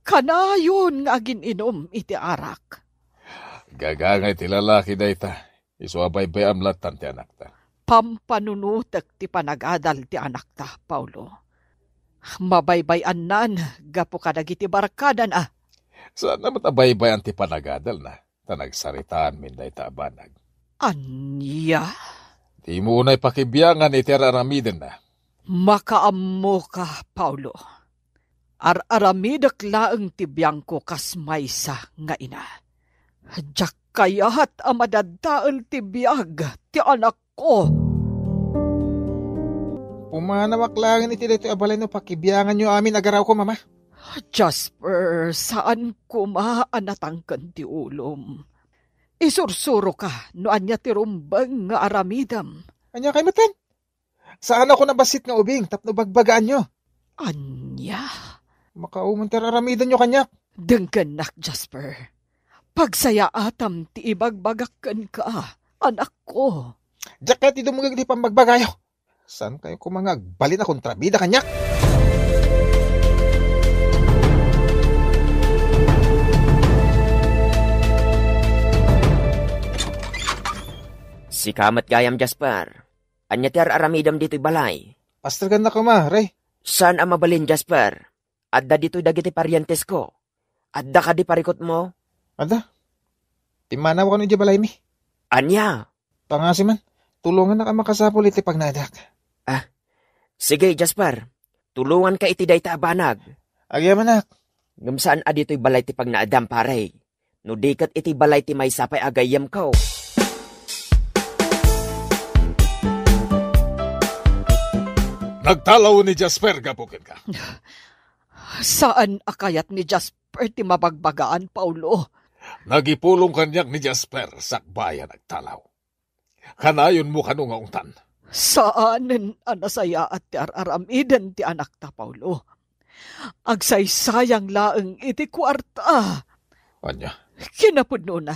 Kanayon nga agin-inom iti arak. Gagangay ti lalaki dayta. Isu a baybay-am lattan ti anakta. Pampanunotek ti panagadal ti anakta, Paulo. Mabaybay-annan gapu kadagiti barkadana. Saan met a baybay-an ti panagadalna, ta nagsaritaanmin dayta a banag. Ania? Dimo unay pakibiangan iti ar-aramidenna. Makaammoka, Paulo. Ar-aramidek laeng ti biangko kas maysa nga ina. Diak kayat a madadael ti biag ti anakko. Pumanawak laeng iti daytoy a balay no pakibianganyo amin a garawko, Mama. Jasper, saan koma a natangken ti ulom. Isursuroka no ania ti rumbeng nga aramidem. Ania kay metten? Saan a koma bassit nga ubing tapno bagbagaanyo. Ania? Makaumon ti ar-aramidenyo kaniak. Denggennak, Jasper. Pagsayaatam ti ibagbagak kenka, anakko. Diak kayat ti dumngeg iti pambagbagayo. Saan kayo koma nga agbalin a kontrabida kaniak? Sika met gayam, Jasper. Ania ti ar-aramidem ditoy balay? Pastergannak koma, Rey. Saan a mabalin, Jasper. Adda ditoy dagiti parientesko. Adda kadi parikutmo? Adda. Timmanaw kano idiay balaymi. Ania? Pangngaasim man, tulongannak a makasapul iti pagnaedak. Ah, sige, Jasper. Tulonganka iti dayta a banag. Agyamanak. Ngem saan a ditoy balay ti pagnaedam, pare. No di ket iti balay ti maysa pay a gayyemko. Nagtalaw ni Jasper gapu kenka. Saan a kayat ni Jasper ti mabagbagaan, Paulo. Nagipulong kaniak ni Jasper sakbay a nagtalaw. Kanayonmo kano nga ungtan? Saanen a nasayaat ti ar-aramiden ti anakta, Paulo. Agsaysayang laeng iti kuarta. Ania? Kinapudnona,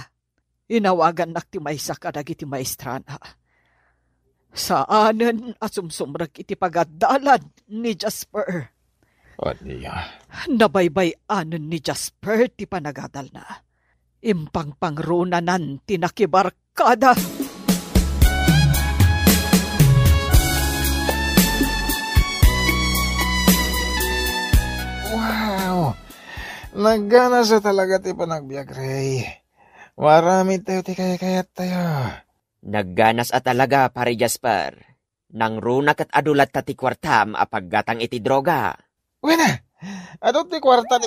inawagannak ti maysa kadagiti maestrana. Saanen a sumsumrek iti pagadalan ni Jasper. Ania? Nabaybay-anen ni Jasper ti panagadalna. impangpangrunanan ti nakibarkada. Wow! Nagganas a talaga ti panagbiag, Ray. Maaramid tayo ti kaykayattayo. Nagganas a talaga, Pare Jasper. Nangruna ket adu latta ti kuartam a paggatang iti droga. Wen a, adu ti kuarta ni...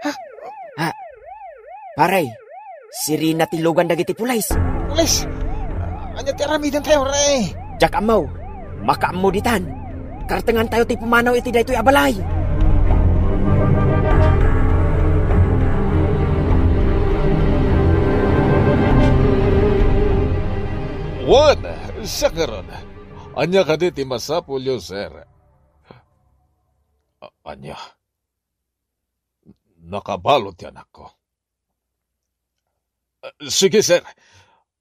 Ha? Ha? Pare, sirena ti lugan dagiti pulis. Pulis? Ania ti aramiden tayo, Ray? Diak ammo. Makaammo ditan. Kartengan tayo ti pumanaw iti daytoy a balay. Wen, siak ngarud. Ania kadi ti masapulyo, sir? A-, ania? Nakabalud ti anakko. Sige, sir.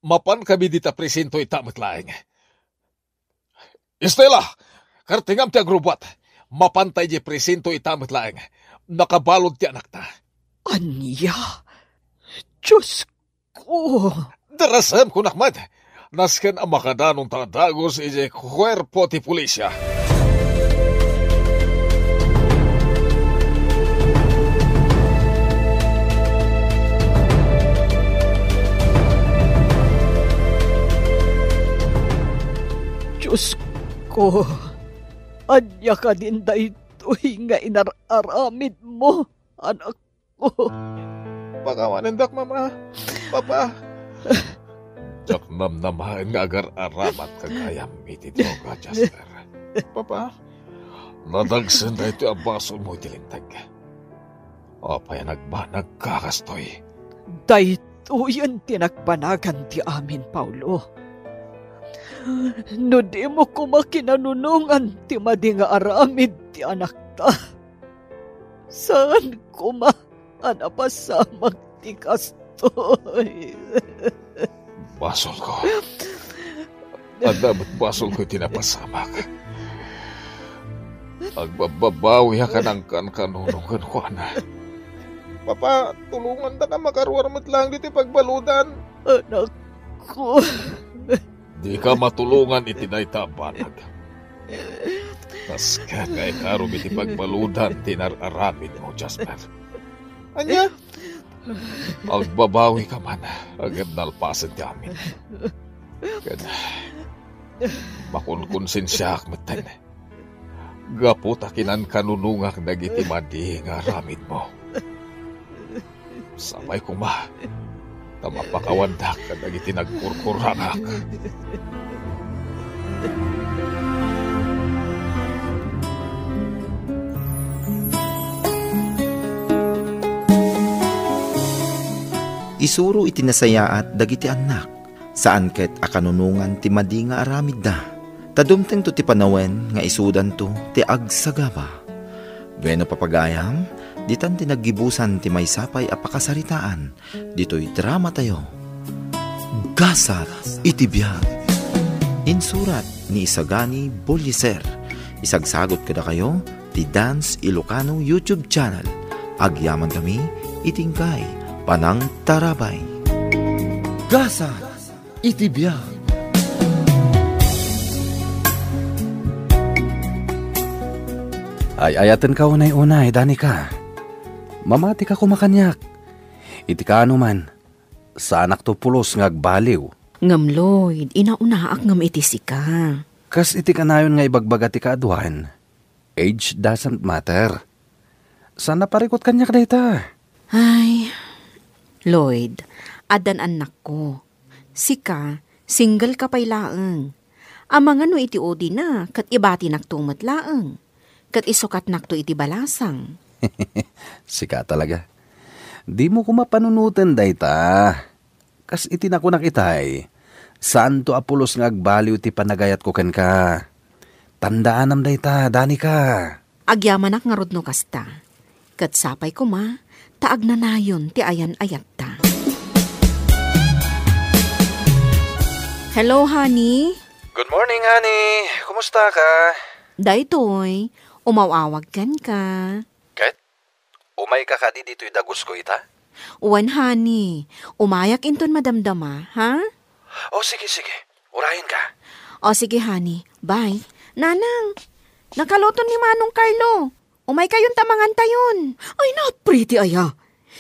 Mapan kami dita presinto ita met laeng. Estela, kartengam ti agrubbuat. Mapanta idiay presinto ita met laeng. Nakabalud ti anakta. Ania? Diosko! Darasem, kunak met. Nasken a makadanonta a dagus idiay kuerpo ti pulisya. Diosko, ania kadin daytoy nga inar-aramidmo, anakko? Pakawanendak, Mama. Papa. Diak namnamaen nga agar-aramat gagayam iti droga, Jasper. Papa, nadagsen daytoy a basolmo iti linteg. Apay a nagbanagka kastoy? Daytoyen ti nagbanagan ti amin, Paulo. No dimo koma kinanunongan ti madi nga aramid ti anakta, saan koma a napasamak ti kastoy. Basolko. Adda met basolko iti napasamak. Agbabbabawiak a nangkankanunong kenkuana. Papa, tulongandaka makaruar met laeng ditoy pagbaludan. Anakko. Dika matulongan iti dayta a banag. Nasken nga ikarom iti pagbaludan ti inar-aramidmo, Jasper. Ania? Agbabawika man, ngem nalpasen ti amin. Ken makunkonsensiaak metten gapu ta kinankanunongak dagiti madi nga aramidmo. Sapay koma ta mapakawandak kadagiti nagkurkurangak. Isuro iti nasayaat dagiti annak. Saan ket a kanunongan ti madi nga aramidda, ta dumtengto ti panawen nga isudanto ti agsagaba. Bueno, papagayam, ditan ti naggibusan ti maysa pay a pakasaritaan ditoy dramatayo, Gasat iti Biag. Insurat ni Isagani Bolliser. Isagsagot kadakayo ti Dance Ilocano YouTube channel. Agyamankami iti inkay panangtarabay. Gasat iti biag. Ay-ayatenka unay-unay, Danica. Mamatika koma kaniak. Iti kaanoman, saanakto pulos nga agbaliw. Ngem, Lloyd, inaunaak ngem iti sika. Kas iti kanayon nga ibagbaga ti kaaduan, age doesn't matter. Saan a parikut kaniak dayta? Ay, Lloyd, addan annakko. Sika, single ka pay laeng. Amangan no iti udina ket ibatinakto met laeng, ket isukatnakto iti balasang. Sika talaga. Dimo koma panunoten dayta. Kas iti nakunak itay, saanto a pulos nga agbaliw ti panagayatko kenka. Tandaanam dayta, Danica. Agyamanak ngarud no kasta. Ket sapay koma ta agnanayon ti ayan-ayatta. Hello, honey. Good morning, honey. Kumusta ka? Daytoy, umaw-awag kenka. Ket? Umayka kadi ditoy dagusko ita? Wen, honey. Umayak inton madamdama, ha? O, sige, sige. Urayenka. O, sige, honey. Bye. Nanang, nakaluton ni Manong Carlo. Umaykayon ta mangantayon. Ay, na, pretty aya.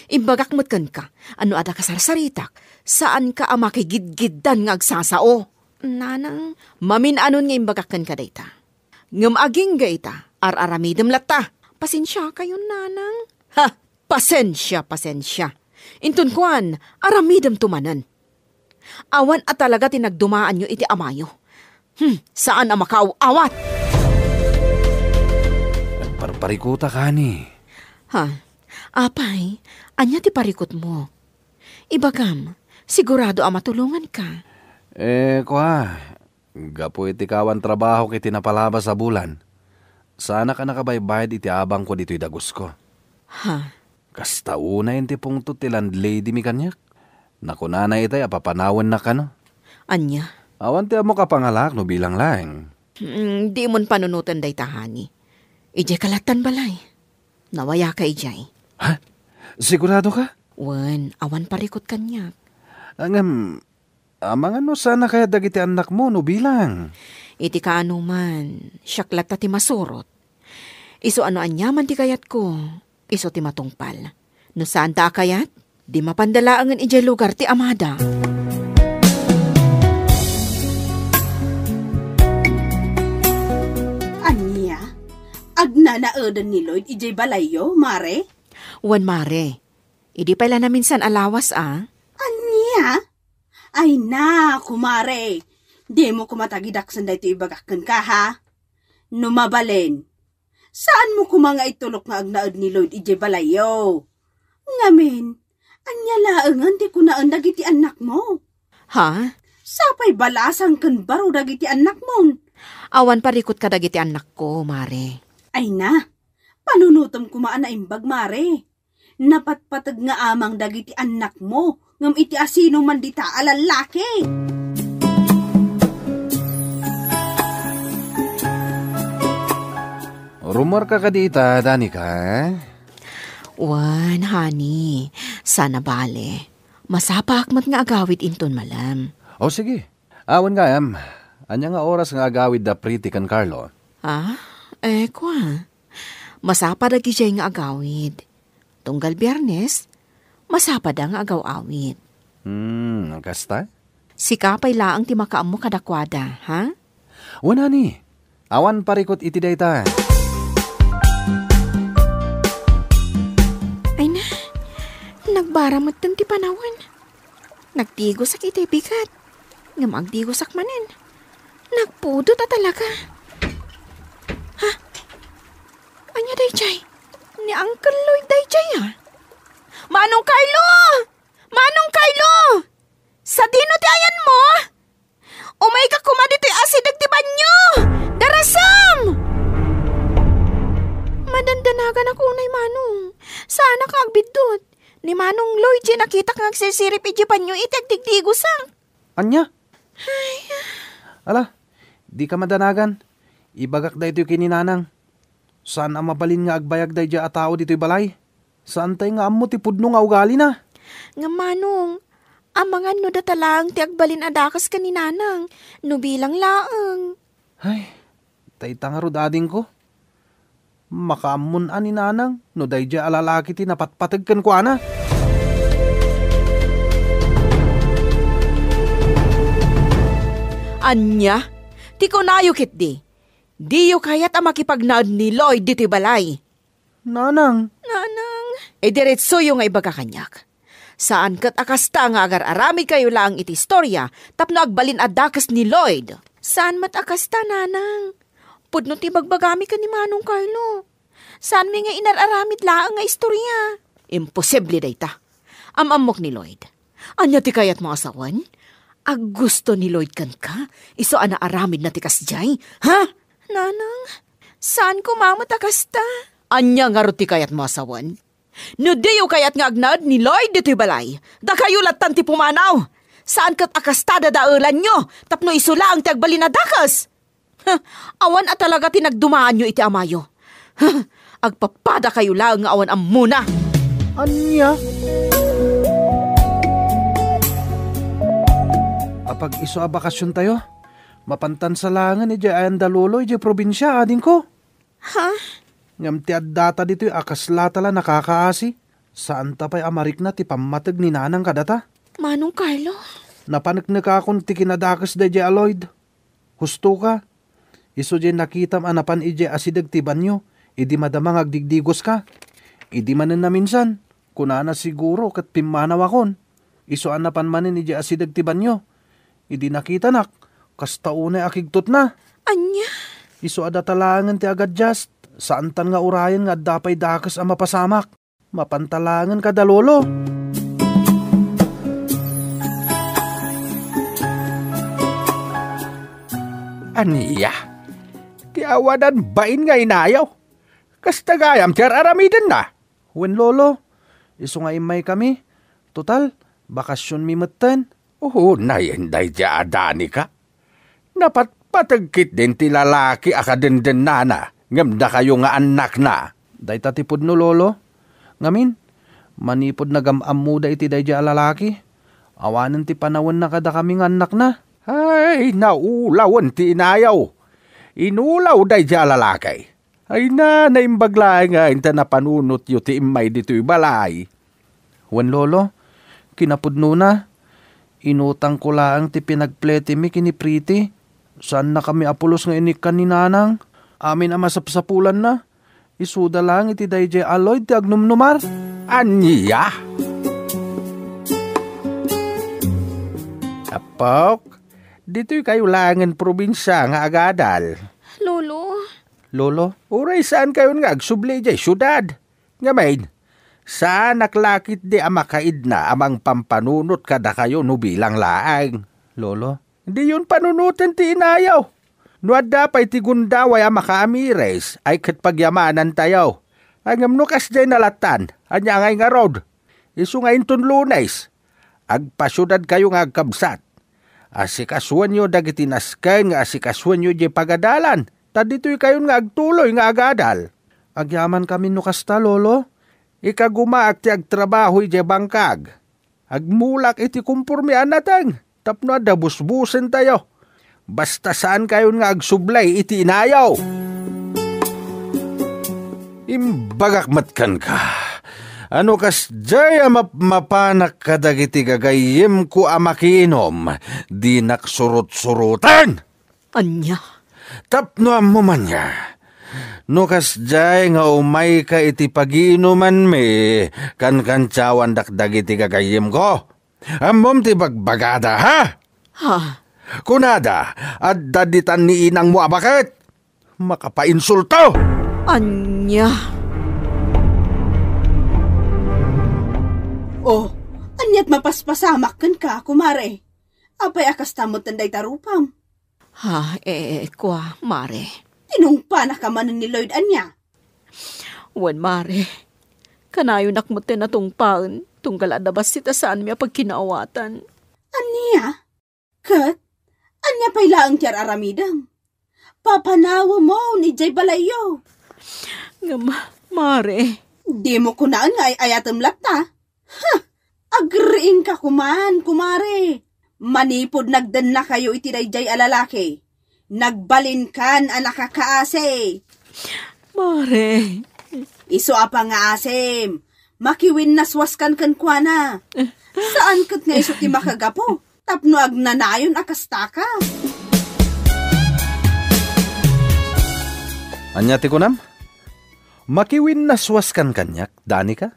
Imbagak met kenka, no adda kasarsaritak, saanka a makigidgiddan nga agsasao. Nanang. Mamin-anon nga imbagak kenka dayta. Ngem agingga ita, ar-aramidem latta. Pasensiakayon, Nanang. Ha! Pasensia, pasensia. Inton kuan, aramidemto manen. Awan a talaga ti nagdumaanyo iti amayo. Hmm, saan a makaaw-awat! Nagparparikutak, honey. Ha? Apay, ania ti parikutmo? Ibagam, sigurado a matulonganka. Eh, kua, gapu iti kawan trabahok iti napalabas a bulan, saanak a nakabaybayad iti abangko ditoy dagusko. Ha? Kasta unayen ti pungtot ti landlady mi kaniak. Nakunana itay a papanawennak kano. Ania? Awan ti ammok a pangalaak no bilang laeng. Mm, dimon panunoten dayta, honey. Idiay kalattan balay. Nawayaka idiay. Ha? Sigurado ka? Wen, awan parikut kaniak. Ngem, amangan no saan a kayat dagiti annakmo no bilang. Iti kaanoman, siak latta ti masurot. Isu a no aniaman ti kayatko, isu ti matungpal. No saanta a kayat, di mapanda laengen idiay lugar ti amada. Ania? Agnanaeden ni Lloyd idiay balayyo, Mare? Wen, Mare. Idi pay la naminsan a lawas a. Ania? Ay na, kumare. Dimo koma tagidaksen daytoy ibagak kenka, ha? No mabalin, saanmo koma nga itulok nga agnaed ni Lloyd idiay balayyo. Ngamin, ania laengen ti kunaen dagiti annakmo? Ha? Sapay balasang ken baro dagiti annakmon. Awan parikut kadagiti annakko, Mare. Ay na, panunotem koma a naimbag, Mare. Napatpateg nga amang dagiti annakmo, ngem iti asino man dita a lallaki? Rummuarka kadi ita, Danica? Wen, honey. Saan a bale. Masapaak met nga agawid inton malem. O, sige. Awan gayam. Ania nga oras nga agawid da Pretty ken Carlo? Ah, eh, kua. Masapa dagidiay nga agawid. Tunggal Biyernes, masapa da nga agaw-awid. Hmm, kasta? Sika pay laeng ti makaammo kadakuada, ha? Wen, honey. Awan parikut iti dayta. Ay na, nagbara metten ti panawen. Nagdigosak iti bigat. Ngem agdigosak manen. Nagpudot a talaga. Ha? Ania daydiay? Ni Uncle Lloyd daydiay, a? Manong Carlo! Manong Carlo! Sadino ti ayanmo? Umayka koma ditoy asideg ti banio! Darasem! Madandanaganak unay, Manong. Saanak a agbiddut. Ni Manong Lloyd diay nakitak nga agsisirip idiay banio iti agdigdigosak. Ania? Ay. Ala, dika madanagan. Ibagak daytoy ken ni Nanang. Saan a mabalin nga agbayag daydiay a tao ditoy balay. Saantay nga ammo ti pudno nga ugalina. Ngem Manong, amangan no data laeng ti agbalin a dakes ken ni Nanang, no bilang laeng. Ay, dayta ngarud adingko. Makaammon a ni Nanang no daydiay a lalaki ti napatpateg kenkuana. Ania? Ti kunayo ketdi, diyo kayat a makipagnaed ni Lloyd ditoy balay? Nanang. Nanang. Idiretsoyo nga ibaga kaniak. Saan ket a kasta nga agar-aramidkayo laeng iti istoria tapno agbalin a dakes ni Lloyd. Saan met a kasta, Nanang. Pudno ti bagbagami ken ni Manong Carlo. Saanmi nga inar-aramid laeng nga istoria. Imposible dayta. Am-ammok ni Lloyd. Ania ti kayatmo a sawen? Aggusto ni Lloyd kenka? Isu a naaramidna ti kasdiay? Ha? Nanang, saan koma met a kasta. Ania ngarud ti kayatmo a sawen? No diyo kayat nga agnaed ni Lloyd ditoy balay, dakayo lattan ti pumanaw. Saan ket a kasta dadaelanyo tapno isu laeng ti agbalin a dakes. Huh, awan a talaga ti nagdumaanyo iti amayo. Huh, agpapadakayo laeng nga awan ammona. Ania? Apag-isu a bakasiontayo, mapantan sa laengen idiay ayan da Lolo idiay probinsia, adingko. Ha? Ngem ti addata ditoy a kaslata la nakakaasi, saanta pay a marikna ti pammateg ni Nanang kadata. Manong Carlo? Napaneknekakon ti kinadakes daydiay a Lloyd. Husto ka. Isu diay nakitam a napan idiay asideg ti banio, idi madama nga agdigdigoska. Idi manen naminsan, kunana siguro ket pimmanawakon. Isu a napan manen idiay asideg ti banio. Idi nakitanak, kasta unay a kigtotna. Ania? Isu a data laengen ti agadias, saantan nga urayen nga adda pay dakes a mapasamak. Mapanta laengen kada Lolo. Ania? Ti awanan bain nga inayo? Kasta gayam ti ar-aramidenna? Wen, Lolo. Isu nga immaykami. Total, bakasionmi metten. Unayen daydiay a Danica. Napatpateg ketdin ti lalaki a kadendennana, ngem dakayo nga annakna. Dayta ti pudno, Lolo. Ngamin, manipud nagam-ammoda iti daydiay a lalaki, awanen ti panawenna kadakami nga annakna. Ay, naulawen ti inayo. Inulaw daydiay a lalaki. Ay na, naimbag laeng nga inta napanunotyo ti immay ditoy balay. Wen, Lolo, kinapudnona, inutangko laeng ti pinagpletimi ken ni Pretty. Saannakami a pulos nga inikkan ni Nanang. Amin a masapsapulanna, isuda laeng iti daydiay a Lloyd ti agnumnumar. Ania? Apok, ditoy kayo laengen probinsia nga agadal. Lolo. Lolo? Uray saan kayon nga agsubli idiay siudad. Ngamin, saanak la ketdi a makaidna a mangpampanunot kadakayo no bilang laeng. Lolo? Diyon panunoten ti inayo. No adda pay ti gundaway a makaamiris, ay ket pagyamanantayo. Ngem no kasdiay nalatan, ania ngay ngarud? Isu nga inton Lunes, agpasiudadkayo nga agkabsat. Asikasuenyo dagiti nasken nga asikasuenyo diay pagadalan, ta ditoykayon nga agtuloy nga agadal. Agyamankami no kasta, Lolo. Ikagumaak ti agtrabaho idiay bangkag. Agmulak iti komporme a nateng tapno adda busbusentayo. Basta saankayon nga agsubli iti inayo. Imbagak met kenka, a no kasdiay a mapmapanak kadagiti gagayyemko a makiinum, dinak surot-suroten. Ania? Tapno ammom ania, no kasdiay nga umayka iti pagiinumanmi, kankantiawandak dagiti gagayyemko. Ammom ti bagbagada, ha? Ha? Kunada, adda ditan ni inangmo a baket. Makapainsulto! Ania? Oh, aniat mapaspasamak kenka, kumare? Apay a kasta metten dayta rupam? Ha, eh, kua, mare. Tinungpanaka manen ni Lloyd ania? Wen, mare. Kanayonak metten a tungpaen, tunggal adda bassit a saanmi a pagkinaawatan. Ania? Ket ania pay laeng ti ar-aramidem? Papanawemon idiay balayyo. Ngem, mare. Dimo kunaen nga ay-ayatem latta? Huh! Agriingka koman, kumare. Manipud nagdennakayo iti daydiay a lalaki, nagbalinkan a nakakaasi. Mare. Isu a pangaasim, makiwinnaswaskan kenkuana. Saan ket nga isu ti makagapu tapno agnanayon a kastaka. Ania ti kunam? Makiwinnaswaskan kaniak, Danica?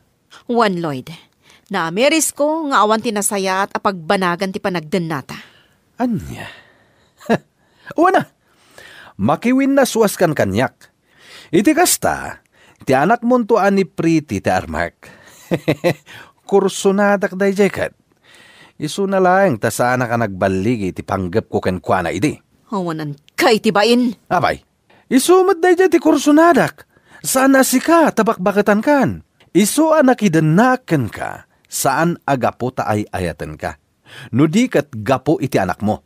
Wen, Lloyd. Naamirisko nga awan ti nasayaat a pagbanagan ti panagdennata. Ania? Wen a, makiwinnaswaskan kaniak. Iti kasta, ti anakmonto a ni Pretty ti armak. Kursonadak daydiay ket. Isuna laeng ta saanak a nagballigi iti panggepko kenkuana idi. Awanan kay ti bain! Apay, isu met daydiay ti kursonadak. Saan a sika ta bakbaketankan. Isu a nakidennaak kenka, saan a gapu ta ay-ayatenka. No di ket gapu iti anakmo.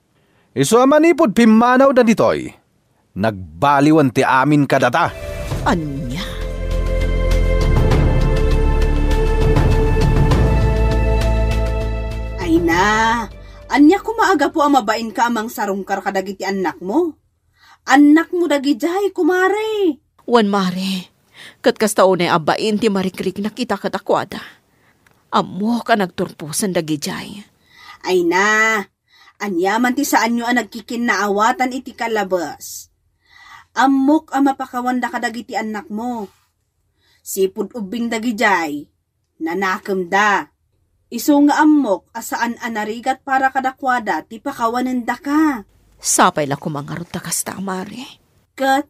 Isu a manipud pimmanawda ditoy, nagbaliwen ti amin kadata. Ania? Ay na, Ania koma a gapu a mabainka a mangsarungkar kadagiti annakmo? Annakmo dagidiay, kumare. Wen, mare, ket kasta unay a bain ti marikriknak ita kadakuada. Ammok a nagturposen dagidiay. Ay na, aniaman ti saanyo a nagkikinnaawatan iti kalabes? Ammok a mapakawanda kadagiti annakmo. Sipud ubbing dagidiay, nanakemda. Isu nga ammok a saan a narigat para kadakuada ti pakawanendaka. Sapay la koma ngarud ta kasta, mare. Ket,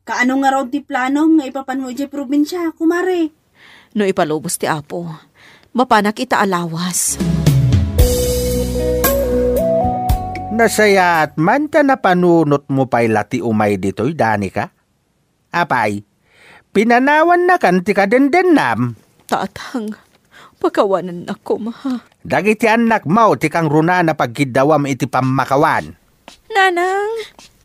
kaano ngarud ti planom nga ipapanmo idiay probinsia, kumare? No ipalubos ti Apo, mapanak ita a lawas. Nasayaat man ta napanunotmo pay la ti umay ditoy, Danica. Apay, pinanawannakan ti kadendennam? Tatang, pakawanennak koma. Dagiti annakmo ti kangrunaan a pagkiddawam iti pammakawan. Nanang!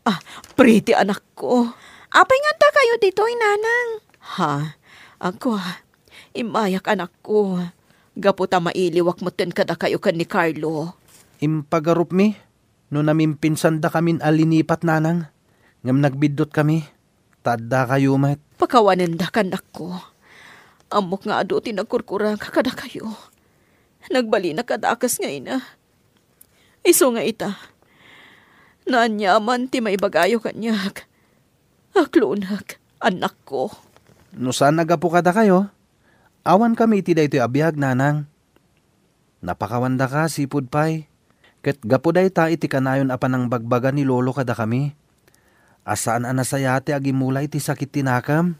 Ah, pretty anakko. Apay nga addakayo ditoy, Nanang? Ha? Agko, immayak, anakko. Gapu ta mailiwak metten kadakayo ken ni Carlo. Impagarupmi no namimpinsandakamin a linipat, Nanang, ngem nagbiddutkami, ta addakayo met. Pakawanendak, annakko. Ammok nga adu ti nagkurkurang kadakayo. Nagbalinak a dakes nga ina. Isu nga ita, naaniaman ti maibagayo kaniak. Aklonek, annakko. No saan a gapu kadakayo, awankami iti daytoy a biag, Nanang. Napakawandaka sipud pay, ket gapu dayta iti kanayon a panangbagbaga ni Lolo kadakami, a saan a nasayaat ti agimula iti sakit ti nakem.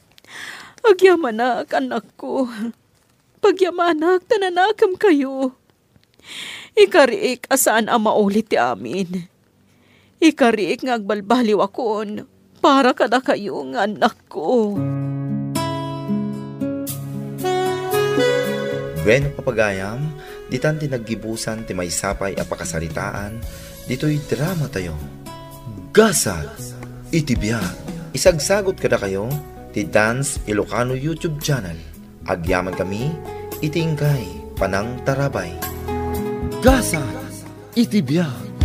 Agyamanak, annakko. Pagyamanak ta nanakemkayo. Ikariik a saan a maulit ti amin. Ikariik nga agbalbaliwakon para kadakayo nga annakko. Bueno, papagayam, ditan ti naggibusan ti maysapay a pakasaritaan ditoy dramatayo. Gasat iti biag. Isagsagut kadakayo ti Dance Ilocano YouTube channel. Agyamankami iti inkay panangtarabay. Gasat iti biag.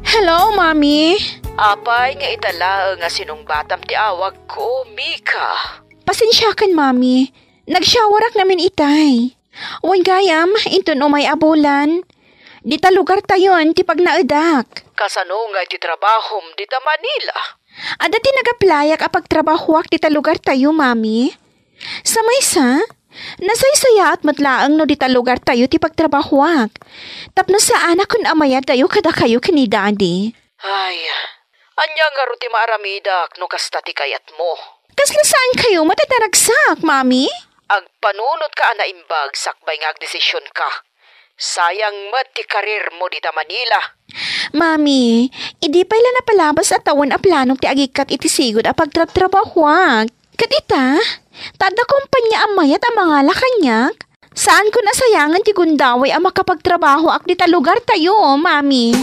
Hello, Mami. Apay nga ita laeng a sinungbatam ti awagko, Mika? Pasensiakan, Mami. Nagsyawarak ngamin itay. Wen gayam, inton umay a bulan, dita lugartayon ti pagnaedak. Kasano nga iti trabahom dita Manila? Adda ti nag-applyak a pagtrabahoak dita lugartayo, Mami. Sa maysa, nasaysayaat met laeng no dita lugartayo ti pagtrabahoak. Tapno saanakon a mayadayo kadakayo ken ni Daddy. Ay, ania ngarud ti maaramidak no kasta ti kayatmo? Kasla saankayo met a naragsak, Mami? Agpanunotka a naimbag sakbay nga agdesisionka. Sayang met ti karirmo dita Manila. Mami, idi pay la napalabas a tawen a planom ti agikkat iti sigud a pagtrabtrabahoak. Ket ita, ta adda kompania a mayat a mangala kaniak, saanko a sayangen ti gundaway a makapagtrabahoak dita lugartayo, Mami.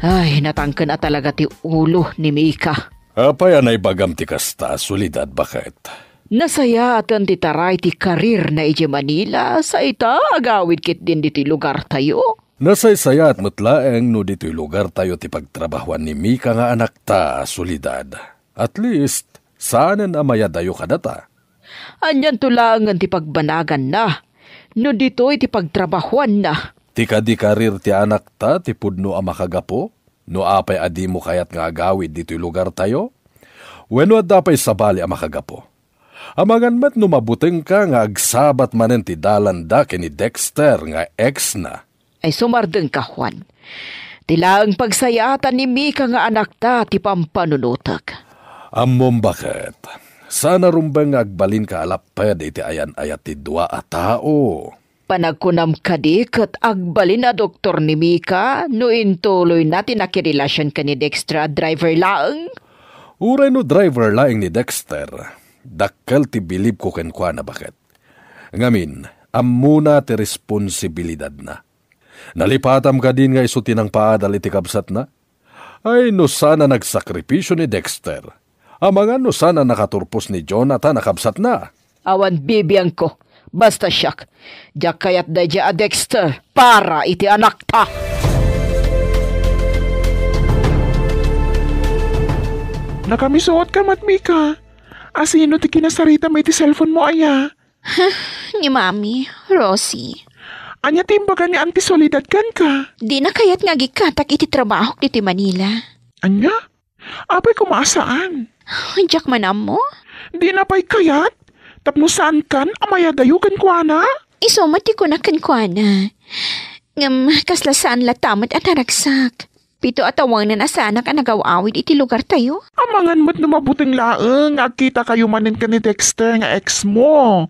Ay, natangken a talaga ti ulo ni Mika. Apay a naibagam ti kasta, Soledad, baket? Nasayaaten ti taray ti karirna idiay Manila, sa ita, agawid ketdin ditoy lugartayo. Nasaysayaat met laeng no ditoy lugartayo ti pagtrabahoan ni Mika nga anakta, Soledad. At least, saanen a mayadayo kadata. Anianto laengen ti pagbanaganna no ditoy ti pagtrabahoanna? Ti kadi karir ti anakta ti pudno a makagapu no apay a dimo kayat nga agawid ditoy lugartayo? Wenno adda pay sabali a makagapu? Amangan met no mabutengka nga agsabat manen ti dalanda ken ni Dexter nga exna. Ay, sumardengka, Juan. Ti laeng pagsayaatan ni Mika nga anakta ti pampanunotek. Ammom, baket? Saan a rumbeng nga agbalinka a lapped iti ayan-ayat ti dua a tao. Panagkunam kadi ket agbalin a doktor ni Mika no intuloyna ti nakirelasion ken ni Dexter a driver laeng? Uray no driver laeng ni Dexter, dakkel ti bilibko kenkuana, baket. Ngamin, ammona ti responsibilidadna. Nalipatam kadin nga isu ti nangpaadal iti kabsatna? Ay, no saan a nagsakripisio ni Dexter. Amangan no saan a nakaturpos ni Jonathan a kabsatna. Awan bibiangko. Basta siak, diak kayat daydiay a Dexter para iti anakta. Nakamisuotka met, Mika. Asino ti kinasaritam iti cellphone mo aya? Ni Mami, Rosie. Ania ti imbaga ni Auntie Soledad kenka? Dina kayat nga agikkatak iti trabahok ditoy Manila. Ania? Apay koma a saan? Diak man ammo. Dina pay kayat? Tapno saankan a mayadayo kenkuana? Isu met ti kunak kenkuana. Ngem kasla saan latta met a naragsak. Pito a tawengen a saanak a nagaw-awid iti lugartayo. Amangan met no mabuteng laeng nga agkitakayo manen ken ni Dexter nga ex mo.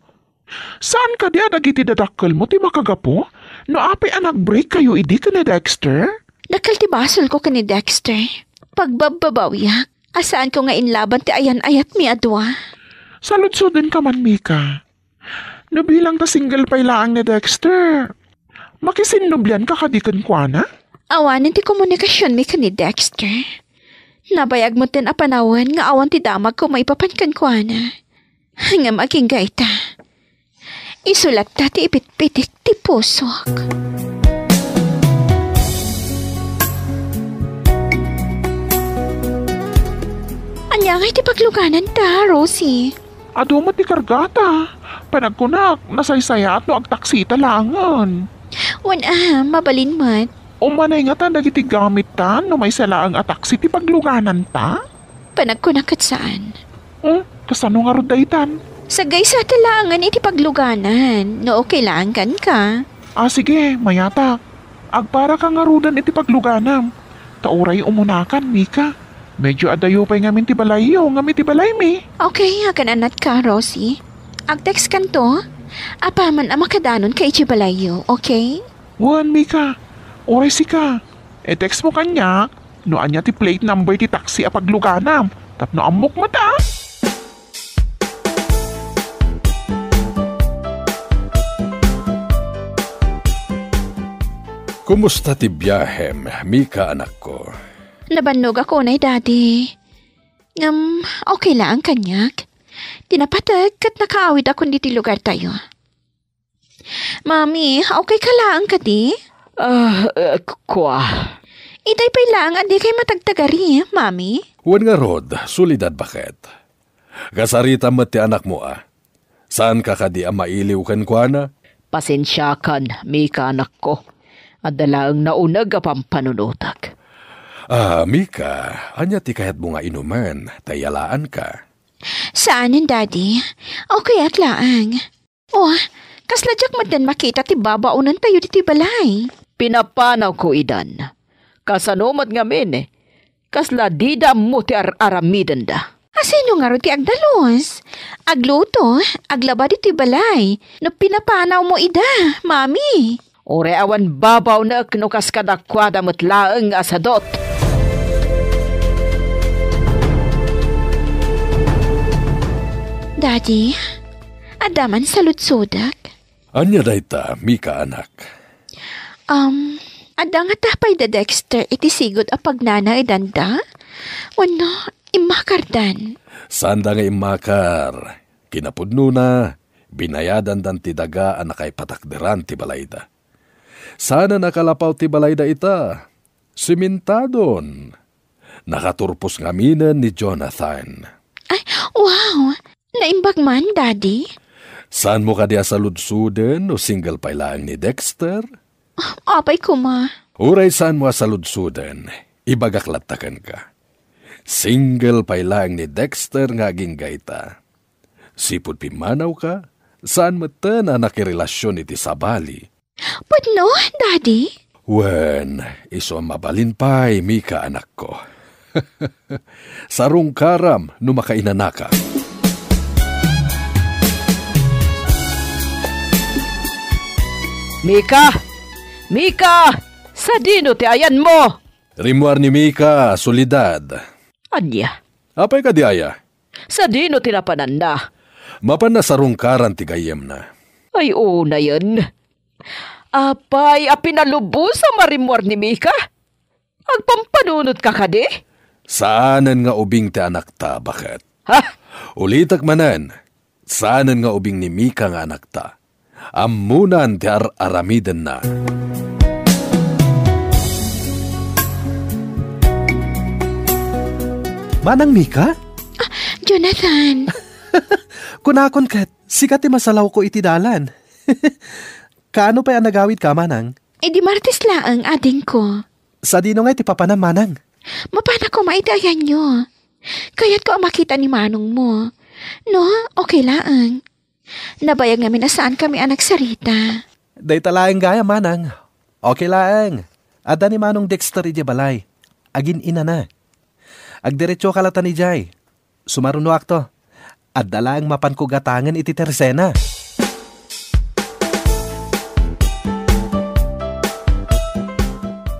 Saan kadi a dagiti dadakkelmo ti makagapu no apay a nag-break kayo idi ken ni Dexter? Dakkel ti basolko ken ni Dexter. Pagbabbabawiak a saanko nga inlaban ti ayan-ayatmi a dua. Saludsodenka man, Mika. No bilang ta single pay laeng ni Dexter, makisinnublianka kadi kenkuana? Awanen ti komunikasionmi ken ni Dexter. Nabayag metten a panawen nga awan ti damagko maipapan kenkuana. Ngem agingga ita. Isu latta ti ipitpitik ti pusok. Ania ngay ti paglugananta, Rosie? Adu met ti kargata. Panagkunak, nasaysayaat no agtaksita laengen. Wen a, mabalin met. Umanay ngata dagiti gamitta no maysa laeng a taksi ti paglugananta? Panagkunak ket saan. Hmm? Kasano ngarud daytan? Saggaysata laengen iti pagluganan, no okay laeng kenka. Ah, sige, mayatak. Agparaka ngaruden iti pagluganam. Ta uray umunakan, Mika. Medyo adayo pay ngamin ti balayyo ngem iti balaymi. Okay, agan-anatka, Rosie. Agtext kanto. Apaman a makadanonka iti balayyo, okay? Wen, Mika. Uray sika. I-text mo kaniak no ania ti plate number ti taksi a pagluganam tapno ammok met a. Kumusta ti biahem, Mika, anakko? Nabannogak unay, Daddy. Ngem, okay laeng kaniak. Ti napateg ket nakaawidakon ditoy lugartayo. Mami, okay ka laeng kadi? Ah, eh, k-, kua. Itay pay laeng a dikay matagtagari, Mami. Wen ngarud, Soledad, baket? Kasaritam met ti anakmo a. Saanka kadi a mailiw kenkuana? Pasensiakan, Mika, anakko. Adda laeng nauneg a pampanunotek. Ah, Mika, ania ti kayatmo nga inumen? Ta iyalaanka. Saanen, Daddy. Okay ak laeng. Oh, kasla diak metten makita ti babaonentayo ditoy balay. Pinapanawko idan. Kasano met ngamin? Kasla dida ammo ti ar-aramidenda. Asino ngarud ti agdalus? Agluto, aglaba ditoy balay. No pinapanawmo ida, Mami. Uray awan babaonek no kas kadakuada met laeng a sadut. Daddy, adda man saludsodek? Ania dayta, Mika, anak? Um, adda ngata pay da Dexter iti sigud a pagnanaedanda? Wenno, immakardan? Saanda nga immakar. Kinapudnona, binayadandan ti daga a nakaipatakderan ti balayda. Saan a nakalapaw ti balayda ita. Sementadon. Nakaturpos ngaminen ni Jonathan. Ay, wow! Naimbag man, Daddy? Saanmo kadi a saludsoden no single pay laeng ni Dexter? Apay koma? Uray saanmo a saludsoden, ibagak latta kenka. Single pay laeng ni Dexter nga agingga ita. Sipud pimmanawka, saan metten a nakirelasion iti sabali. Pudno, Daddy? Wen, isu a mabalin pay, Mika, anakko. Sarungkaram no makainanaka. Mika! Mika! Sadino ti ayanmo? Rimmuar ni Mika, Soledad. Ania? Apay kadi aya? Sadino ti napananna? Mapan nasarungkaran ti gayyemna. Ay, unayen. Apay a pinalubosan a rimmuar ni Mika? Agpampanunotka kadi? Saanen nga ubing ti anakta, baket. Ha? Ulitek manen, saanen nga ubing ni Mika nga anakta. Ammonan ti ar-aramidenna. Manang Mika? Ah, Jonathan. Kunakon ket, sika ti masalawko iti dalan. Kaano pay a nagawidka, manang? Idi Martes laeng, adingko. Sadino ngay ti papanam, manang? Mapanak koma iti ayanyo. Kayatko a makita ni manongmo. No, okay laeng. Nabayag ngamin a saankami a nagsarita. Dayta laeng gayam, manang. Okay laeng. Adda ni Manong Dexter idiay balay. Agin-inana. Agdiretsoka latta idiay. Sumarunoakto. Adda laeng mapanko gatangen iti tersena.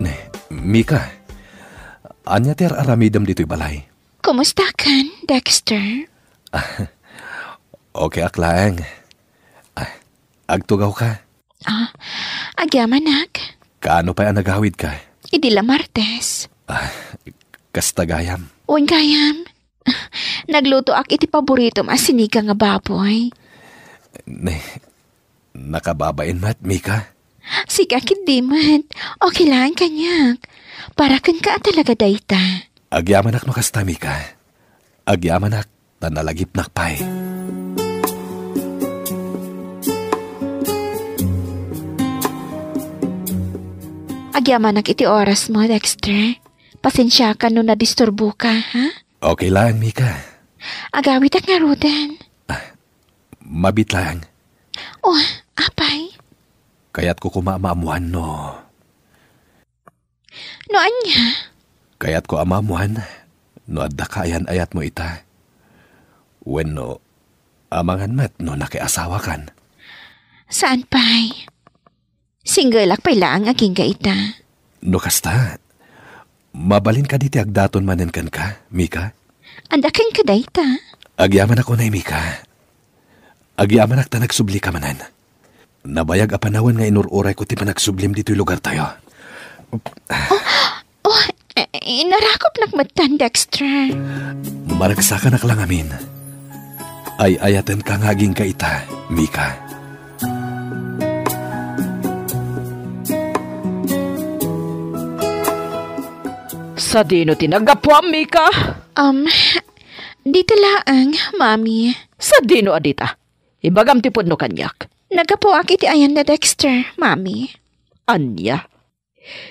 Ne, Mika, ania ti ar-aramidem ditoy balay? Kumustakan, Dexter? Okay ak laeng. Ah, agtugawka? Ah, agyamanak. Kaano pay a nagawidka? Idi la Martes. Ah, kasta gayam. Wen gayam. Naglutoak iti paboritom a sinigang a baboy. Ne, nakababain met, Mika? Sika ketdi met. Okay laeng kaniak. Para kenka a talaga dayta. Agyamanak no kasta, Mika. Agyamanak ta nalagipnak pay. Agyamanak iti orasmo, Dexter. Pasensiakan no nadisturboka, ha? Okay laeng, Mika. Agawidak ngaruden. Ah, mabiit laeng. Oh, apay? Kayatko koma a maammoan no. No ania? Kayatko a maammoan no adda kaayan-ayatmo ita. Wenno, amangan met no nakiasawakan. Saan pay? Singgelak pay laeng agingga ita. No kasta, mabalin kadi ti agdaton manen kenka, Mika? Adda kenka dayta? Agyamanak unay, Mika. Agyamanak ta nagsublika manen. Nabayag a panawen nga inur-urayko ti panagsublim ditoy lugartayo. Oh, eh, inarakopnak metten, Dexter. Maragsakanak la ngamin. Ay-ayatenka nga agingga ita, Mika. Sadino ti naggapuam, Mika? Um, dita laeng, Mami. Sadino a dita? Ibagam ti pudno kaniak. Naggapuak iti ayan da Dexter, Mami. Ania?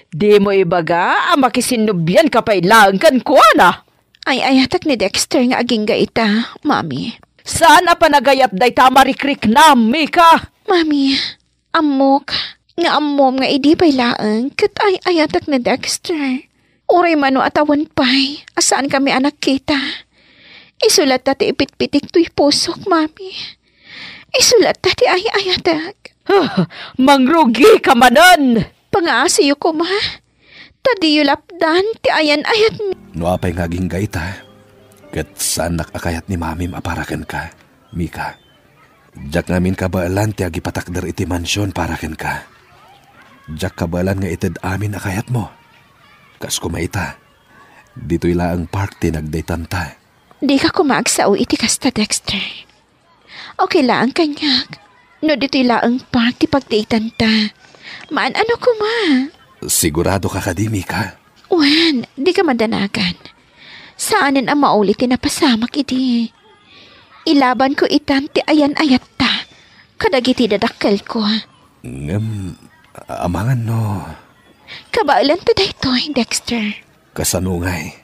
Dimo ibaga a makisinnubianka pay laeng kenkuana? Ay-ayatek ni Dexter nga agingga ita, Mami. Saan a panagayat dayta a marikriknam, Mika? Mami, ammok nga ammom nga idi pay laeng ket ay-ayatek ni Dexter. Uray mano a tawen pay a saankami a nagkita. Isu latta ti ipitpitik toy pusok, Mami. Isu latta ti ay-ayatek. Ah, mangrugika manen! Pangaasiyo koma, ta diyo lapdan ti ayan-ayatmi. No apay nga agingga ita, ket saannak a kayat ni Mamim a para kenka, Mika. Diak ngamin kabaelan ti agipatakder iti mansion para kenka. Diak kabaelan nga ited amin a kayatmo. Kas koma ita, ditoy laeng park ti nagdaytanta. Dika koma agsao iti kasta, Dexter. Okay laeng kaniak. No ditoy laeng park ti pagdaytanta. Maan-ano koma. Sigurado ka kadi, Mika? Wen, dika madanagan. Saanen a mauli ti napasamak idi. Ilabanko itan ti ayan-ayatta kadagiti dadakkelko. Ngem, amangan no. Kabaelanta daytoy, Dexter. Kasano ngay?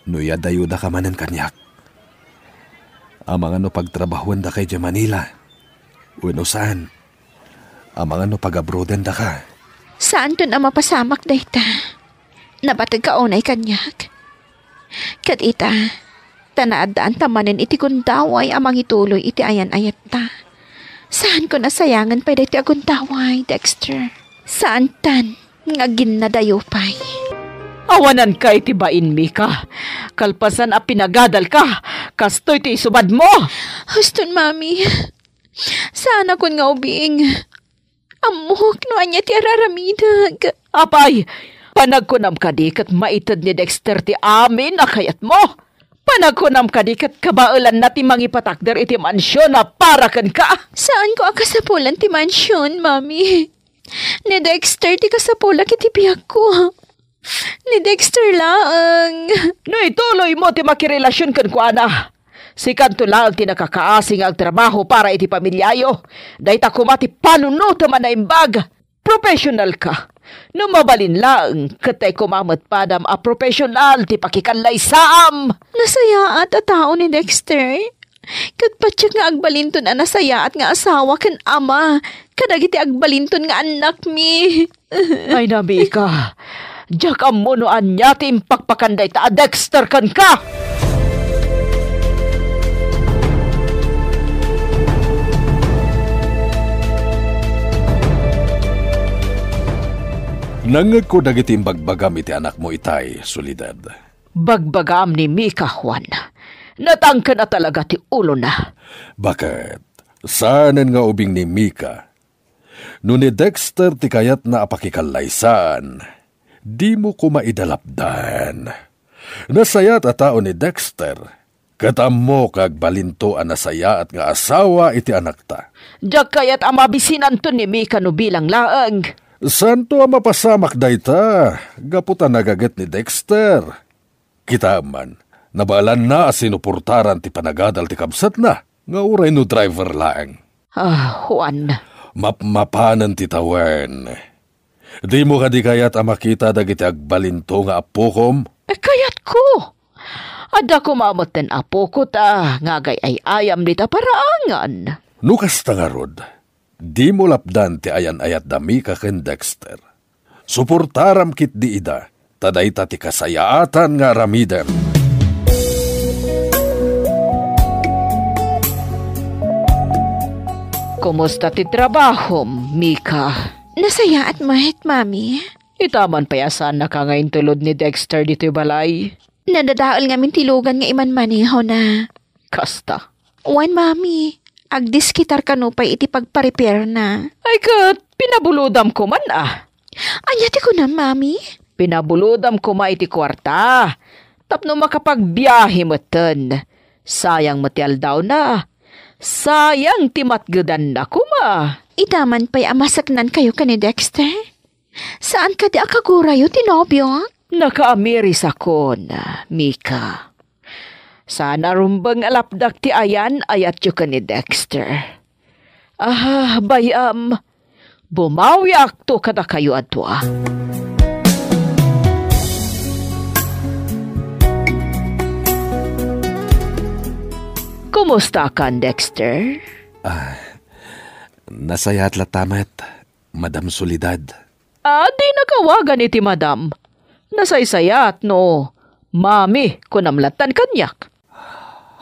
No iyadayodaka manen kaniak. Amangan no pagtrabahuendaka idiay Manila. Wenno saan? Amangan no pag-abroadendaka. Saanton a mapasamak dayta. Nabategka unay kaniak. Ket ita, ta naaddaanta manen iti gundaway a mangituloy iti ayan-ayatta. Saankon a sayangen pay daytoy a gundaway, Dexter. Saantan nga aginnadayo pay. Awananka iti bain, Mika. Kalpasan a pinagadalka, kastoy ti isubadmo. Huston, Mami. Saanakon nga ubing. Ammok no ania ti ar-aramidek. Apay, Panagkunam kadi ket maited ni Dexter ti amin a kayatmo? Panagkunam kadi ket kabaelanna ti mangipatakder iti mansionna para kenka? Saanko a kasapulan ti mansion, Mami. Ni Dexter ti kasapulak iti biagko. Ni Dexter laeng. No ituloymo ti makirelasion kenkuana, sikanto laeng ti nakakaasi nga agtrabaho para iti pamiliayo. Dayta koma ti panunotem a naimbag. Professional ka. No mabalin laeng, ket tay koma met padam a professional ti pakikallaysaam. Nasayaat a tao ni Dexter. Ket patiek nga agbalinton a nasayaat nga asawa ken ama kadagiti agbalinton nga annakmi. Ay, Mika, diak ammo no ania ti impakpakan dayta a Dexter kenka. Nangngegko dagiti imbagbagam iti anakmo itay, Soledad. Bagbagaam ni Mika, Juan. Natangken a talaga ti ulona. Baket, saanen nga ubing ni Mika? No ni Dexter ti kayatna a pakikallaysaan, dimo koma ida lapdan. Nasayaat a tao ni Dexter, ket ammok nga agbalinto a nasayaat nga asawa iti anakta. Diak kayat a mabisinanto ni Mika no bilang laeng. Saanto a mapasamak dayta, gapu ta nagaget ni Dexter. Kitaem man, nabaelanna a sinuportaran ti panagadal ti kabsatna, nga uray no driver laeng. Ah, Juan. Mapmapanen ti tawen. Dimo kadi kayat a makita dagiti agbalinto nga appokom? Eh, kayatko. Adda koma metten apoko ta nga agay-ay-ayam dita paraangan. No kasta ngarud, dimo lapdan ti ayan-ayat da Mika ken Dexter. Suportaram ketdi ida, ta dayta ti kasayaatan nga aramidem. Kumusta ti trabahom, Mika? Nasayaat met, Mami. Itaman pay a saannaka nga intulod ni Dexter ditoy balay. Nadadael ngamin ti lugan nga imanmanehona. Kasta. Wen, Mami, agdiskitar kano pay iti pagparepairna. Ay ket, pinabulodam koman a. Ania ti kunam, Mami? Pinabulodam koma iti kuarta tapno makapagbiahe metten. Sayang met ti aldawna. Sayang ti matgedanna koma. Itaman pay a maseknankayo ken ni Dexter? Saan kadi a kagurayo ti nobiok? Nakaamirisakon, Mika. Saan a rumbeng a lapdak ti ayan-ayatyo ken ni Dexter. Ah, bay-am, bumawiakto kadakayo a dua. Kumusta kan, Dexter? Ah, nasayaat latta met, Madam Soledad. Ah, dina awagan iti madam. Nasaysayaat no mami kunam lattan kaniak.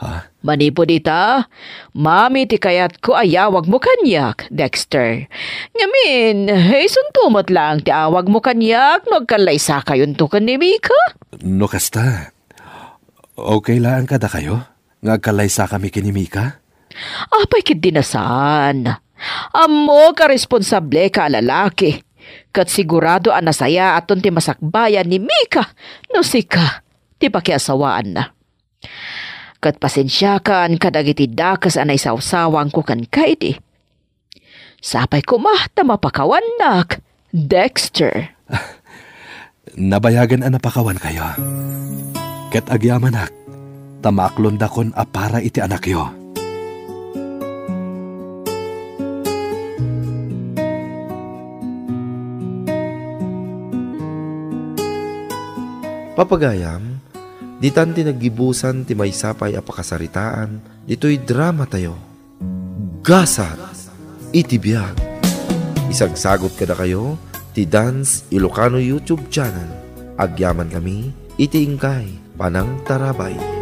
Ha? Manipud ita, mami ti kayatko a yawagmo kaniak, Dexter. Ngamin, isunto met laeng ti awagmo kaniak no agkallaysakayonto ken ni Mika. No kasta, okay laeng kadakayo nga agkallaysakami ken ni Mika? Apay ketdi a saan. Ammok a responsableka a lalaki, ket sigurado a nasayaaton ti masakbayan ni Mika no sika ti pakiasawaanna. Ket pasensiakan kadagiti dakes a naisawsawangko kenka idi. Sapay koma ta mapakawannak, Dexter. Nabayagen a napakawankayo. Ket agyamanak ta maaklondakon a para iti anakyo. Papagayam, ditan ti naggibusan ti maysa pay a pakasaritaan ditoy dramatayo. Gasat iti biag. Isagsagut kadakayo ti Dance Ilocano YouTube channel. Agyamankami iti inkay panangtarabay.